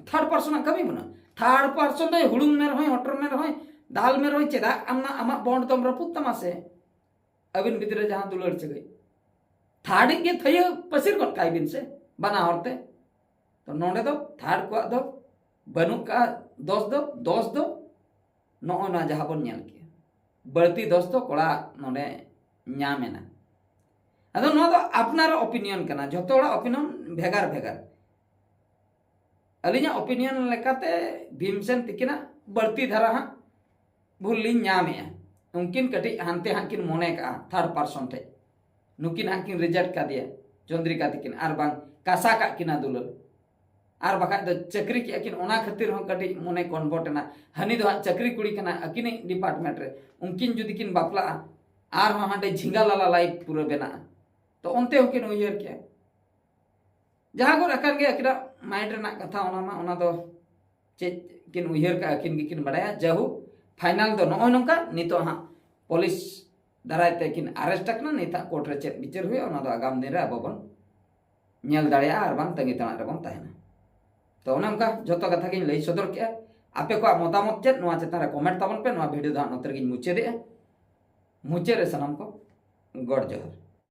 ᱛᱷᱟᱨᱰ ᱯᱟᱨᱥᱚᱱᱟᱜ ᱠᱟᱹᱢᱤ ᱵᱟᱹᱱᱩᱜᱼᱟ᱾ ᱛᱷᱟᱨᱰ ᱯᱟᱨᱥᱚᱱ ᱫᱚᱭ ᱦᱩᱲᱩᱝ ᱢᱮ ᱨᱮᱦᱚᱸᱭ, ᱦᱚᱴᱚᱨ ᱢᱮ ᱨᱮᱦᱚᱸᱭ, ᱫᱟᱞ ᱢᱮ ᱨᱮᱦᱚᱸᱭ, ᱪᱮᱫᱟᱜ ᱟᱢ ᱟᱢᱟᱜ ᱵᱚᱱᱰ ᱫᱚᱢ ᱨᱟᱹᱯᱩᱫ ᱛᱟᱢᱟ ᱥᱮ? ᱟᱹᱵᱤᱱ ᱵᱷᱤᱛᱨᱤ ᱨᱮ ᱡᱟᱦᱟᱸ ᱫᱩᱞᱟᱹᱲ ᱥᱟᱹᱜᱟᱹᱭ, ᱛᱷᱟᱨᱰ ᱤᱡ ᱜᱮ ᱛᱷᱟᱹᱭᱟᱹ ᱯᱟᱹᱥᱤᱨ ᱜᱚᱫ ᱠᱟᱭ ᱵᱤᱱ ᱥᱮ ᱵᱟᱱᱟ ᱦᱚᱲ ᱛᱮ᱾ ᱛᱚ ᱱᱚᱰᱮ ᱫᱚ ᱛᱷᱟᱨᱰ ᱠᱚᱣᱟᱜ ᱫᱚ ᱵᱟᱹᱱᱩᱜ ᱠᱟᱜᱼᱟ ᱫᱚᱥ ᱫᱚ, ᱫᱚᱥ ᱫᱚ ᱱᱚᱜᱼᱚ ᱱᱚᱣᱟ ᱡᱟᱦᱟᱸ ᱵᱚᱱ ᱧᱮᱞ ᱠᱮᱜᱼᱟ, ᱵᱟᱹᱲᱛᱤ ᱫᱚᱥ ᱫᱚ ᱠᱚᱲᱟ ᱱᱚᱰᱮ ᱧᱟᱢ ᱮᱱᱟ᱾ ᱟᱫᱚ ᱱᱚᱣᱟ ᱫᱚ ᱟᱯᱱᱟᱨᱟᱜ ᱚᱯᱤᱱᱤᱭᱚᱱ ᱠᱟᱱᱟ, ᱡᱷᱚᱛᱚ ᱦᱚᱲᱟᱜ ᱚᱯᱤᱱᱤᱭᱚᱱ ᱵᱷᱮᱜᱟᱨ ᱵᱷᱮᱜᱟᱨ᱾ ᱟᱹᱞᱤᱧᱟᱜ ᱚᱯᱤᱱᱤᱭᱚᱱ ᱞᱮᱠᱟᱛᱮ ᱵᱷᱤᱢᱥᱮᱱ ᱛᱤᱠᱤᱱᱟᱜ ᱵᱟᱹᱲᱛᱤ ᱫᱷᱟᱨᱟ ᱦᱟᱸᱜ ᱵᱷᱩᱞ ᱞᱤᱧ ᱧᱟᱢᱮᱜᱼᱟ᱾ ᱩᱱᱠᱤᱱ ᱠᱟᱹᱴᱤᱡ ᱦᱟᱱᱛᱮ ᱦᱟᱸᱜ ᱠᱤᱱ ᱢᱚᱱᱮ ᱠᱟᱜᱼᱟ ᱛᱷᱟᱨᱰ ᱯᱟᱨᱥᱚᱱ ᱴᱷᱮᱡ, ᱱᱩᱠᱤᱱ ᱦᱟᱸᱜ ᱠᱤᱱ ᱨᱤᱡᱮᱠᱴ ᱠᱟᱫᱮᱭᱟ ᱪᱚᱱᱫᱨᱤᱠᱟ ᱛᱤᱠᱤᱱ, ᱟᱨ ᱵᱟᱝ ᱠᱟᱥᱟ ᱠᱟᱜ ᱠᱤᱱᱟ ᱫᱩᱞᱟᱹᱲ, ᱟᱨ ᱵᱟᱠᱷᱟᱡ ᱫᱚ ᱪᱟᱹᱠᱨᱤ ᱠᱮᱜᱼᱟ ᱠᱤᱱ, ᱚᱱᱟ ᱠᱷᱟᱹᱛᱤᱨ ᱦᱚᱸ ᱠᱟᱹᱴᱤᱡ ᱢᱚᱱᱮ ᱠᱚᱱᱵᱷᱟᱨᱴ ᱮᱱᱟ᱾ ᱦᱟᱹᱱᱤ ᱫᱚ ᱦᱟᱸᱜ ᱪᱟᱹᱠᱨᱤ ᱠᱩᱲᱤ ᱠᱟᱱᱟ ᱟᱹᱠᱤᱱᱤᱡ ᱰᱤᱯᱟᱨᱴᱢᱮᱱᱴ ᱨᱮ, ᱩᱱᱠᱤᱱ ᱡᱩᱫᱤ ᱠᱤᱱ ᱵᱟᱯᱞᱟᱜᱼᱟ ᱟᱨᱦᱚᱸ ᱦᱟᱸᱰᱮ ᱡᱷᱤᱸᱜᱟ ᱞᱟᱞᱟ ᱞᱟᱭᱤᱯ ᱯᱩᱨᱟᱹ ᱵᱮᱱᱟᱜᱼᱟ, ᱛᱚ ᱚᱱᱛᱮ ᱦᱚᱸᱠᱤᱱ ᱩᱭᱦᱟᱹᱨ ᱠᱮᱜᱼᱟ᱾ ᱡᱟᱦᱟᱸ ᱜᱚᱫ ᱟᱠᱟᱱ ᱜᱮ ᱟᱹᱠᱤᱱᱟᱜ ᱢᱟᱭᱤᱱᱰ ᱨᱮᱱᱟᱜ ᱠᱟᱛᱷᱟ, ᱚᱱᱟ ᱢᱟ, ᱚᱱᱟ ᱫᱚ ᱪᱮᱫ ᱠᱤᱱ ᱩᱭᱦᱟᱹᱨ ᱠᱟᱜᱼᱟ ᱟᱹᱠᱤᱱ ᱜᱮᱠᱤᱱ ᱵᱟᱲᱟᱭᱟ᱾ ᱡᱟᱭᱦᱳᱠ, ᱯᱷᱟᱭᱱᱟᱞ ᱫᱚ ᱱᱚᱜᱼᱚᱭ ᱱᱚᱝᱠᱟ᱾ ᱱᱤᱛᱚᱜ ᱦᱟᱸᱜ ᱯᱩᱞᱤᱥ ᱫᱟᱨᱟᱭ ᱛᱮ ᱠᱤᱱ ᱟᱨᱮᱥᱴ ᱟᱠᱟᱱᱟ᱾ ᱱᱤᱛᱟᱜ ᱠᱳᱨᱴ ᱨᱮ ᱪᱮᱫ ᱵᱤᱪᱟᱹᱨ ᱦᱩᱭᱩᱜᱼᱟ, ᱚᱱᱟ ᱫᱚ ᱟᱜᱟᱢ ᱫᱤᱱ ᱨᱮ ᱟᱵᱚ ᱵᱚᱱ ᱧᱮᱞ ᱫᱟᱲᱮᱭᱟᱜᱼᱟ ᱟᱨ ᱵᱟᱝ ᱛᱟᱺᱜᱤ ᱛᱟᱲᱟᱜ ᱨᱮᱵᱚᱱ ᱛᱟᱦᱮᱱᱟ᱾ ᱛᱚ ᱚᱱᱮ ᱚᱱᱠᱟ ᱡᱷᱚᱛᱚ ᱠᱟᱛᱷᱟ ᱜᱤᱧ ᱞᱟᱹᱭ ᱥᱚᱫᱚᱨ ᱠᱮᱜᱼᱟ᱾ ᱟᱯᱮ ᱠᱚᱣᱟᱜ ᱢᱚᱛᱟᱢᱚᱛ ᱪᱮᱫ, ᱱᱚᱣᱟ ᱪᱮᱛᱟᱱ ᱨᱮ ᱠᱚᱢᱮᱱᱴ ᱛᱟᱵᱚᱱ ᱯᱮ᱾ ᱱᱚᱣᱟ ᱵᱷᱤᱰᱤᱭᱳ ᱫᱚ ᱦᱟᱸᱜ ᱱᱚᱛᱮ ᱨᱮᱜᱤᱧ ᱢᱩᱪᱟᱹᱫᱮᱜᱼᱟ᱾ ᱢᱩᱪᱟᱹᱫ ᱨᱮ ᱥᱟᱱᱟᱢ ᱠᱚ ᱜᱚᱰ ᱡᱚᱦᱟᱨ᱾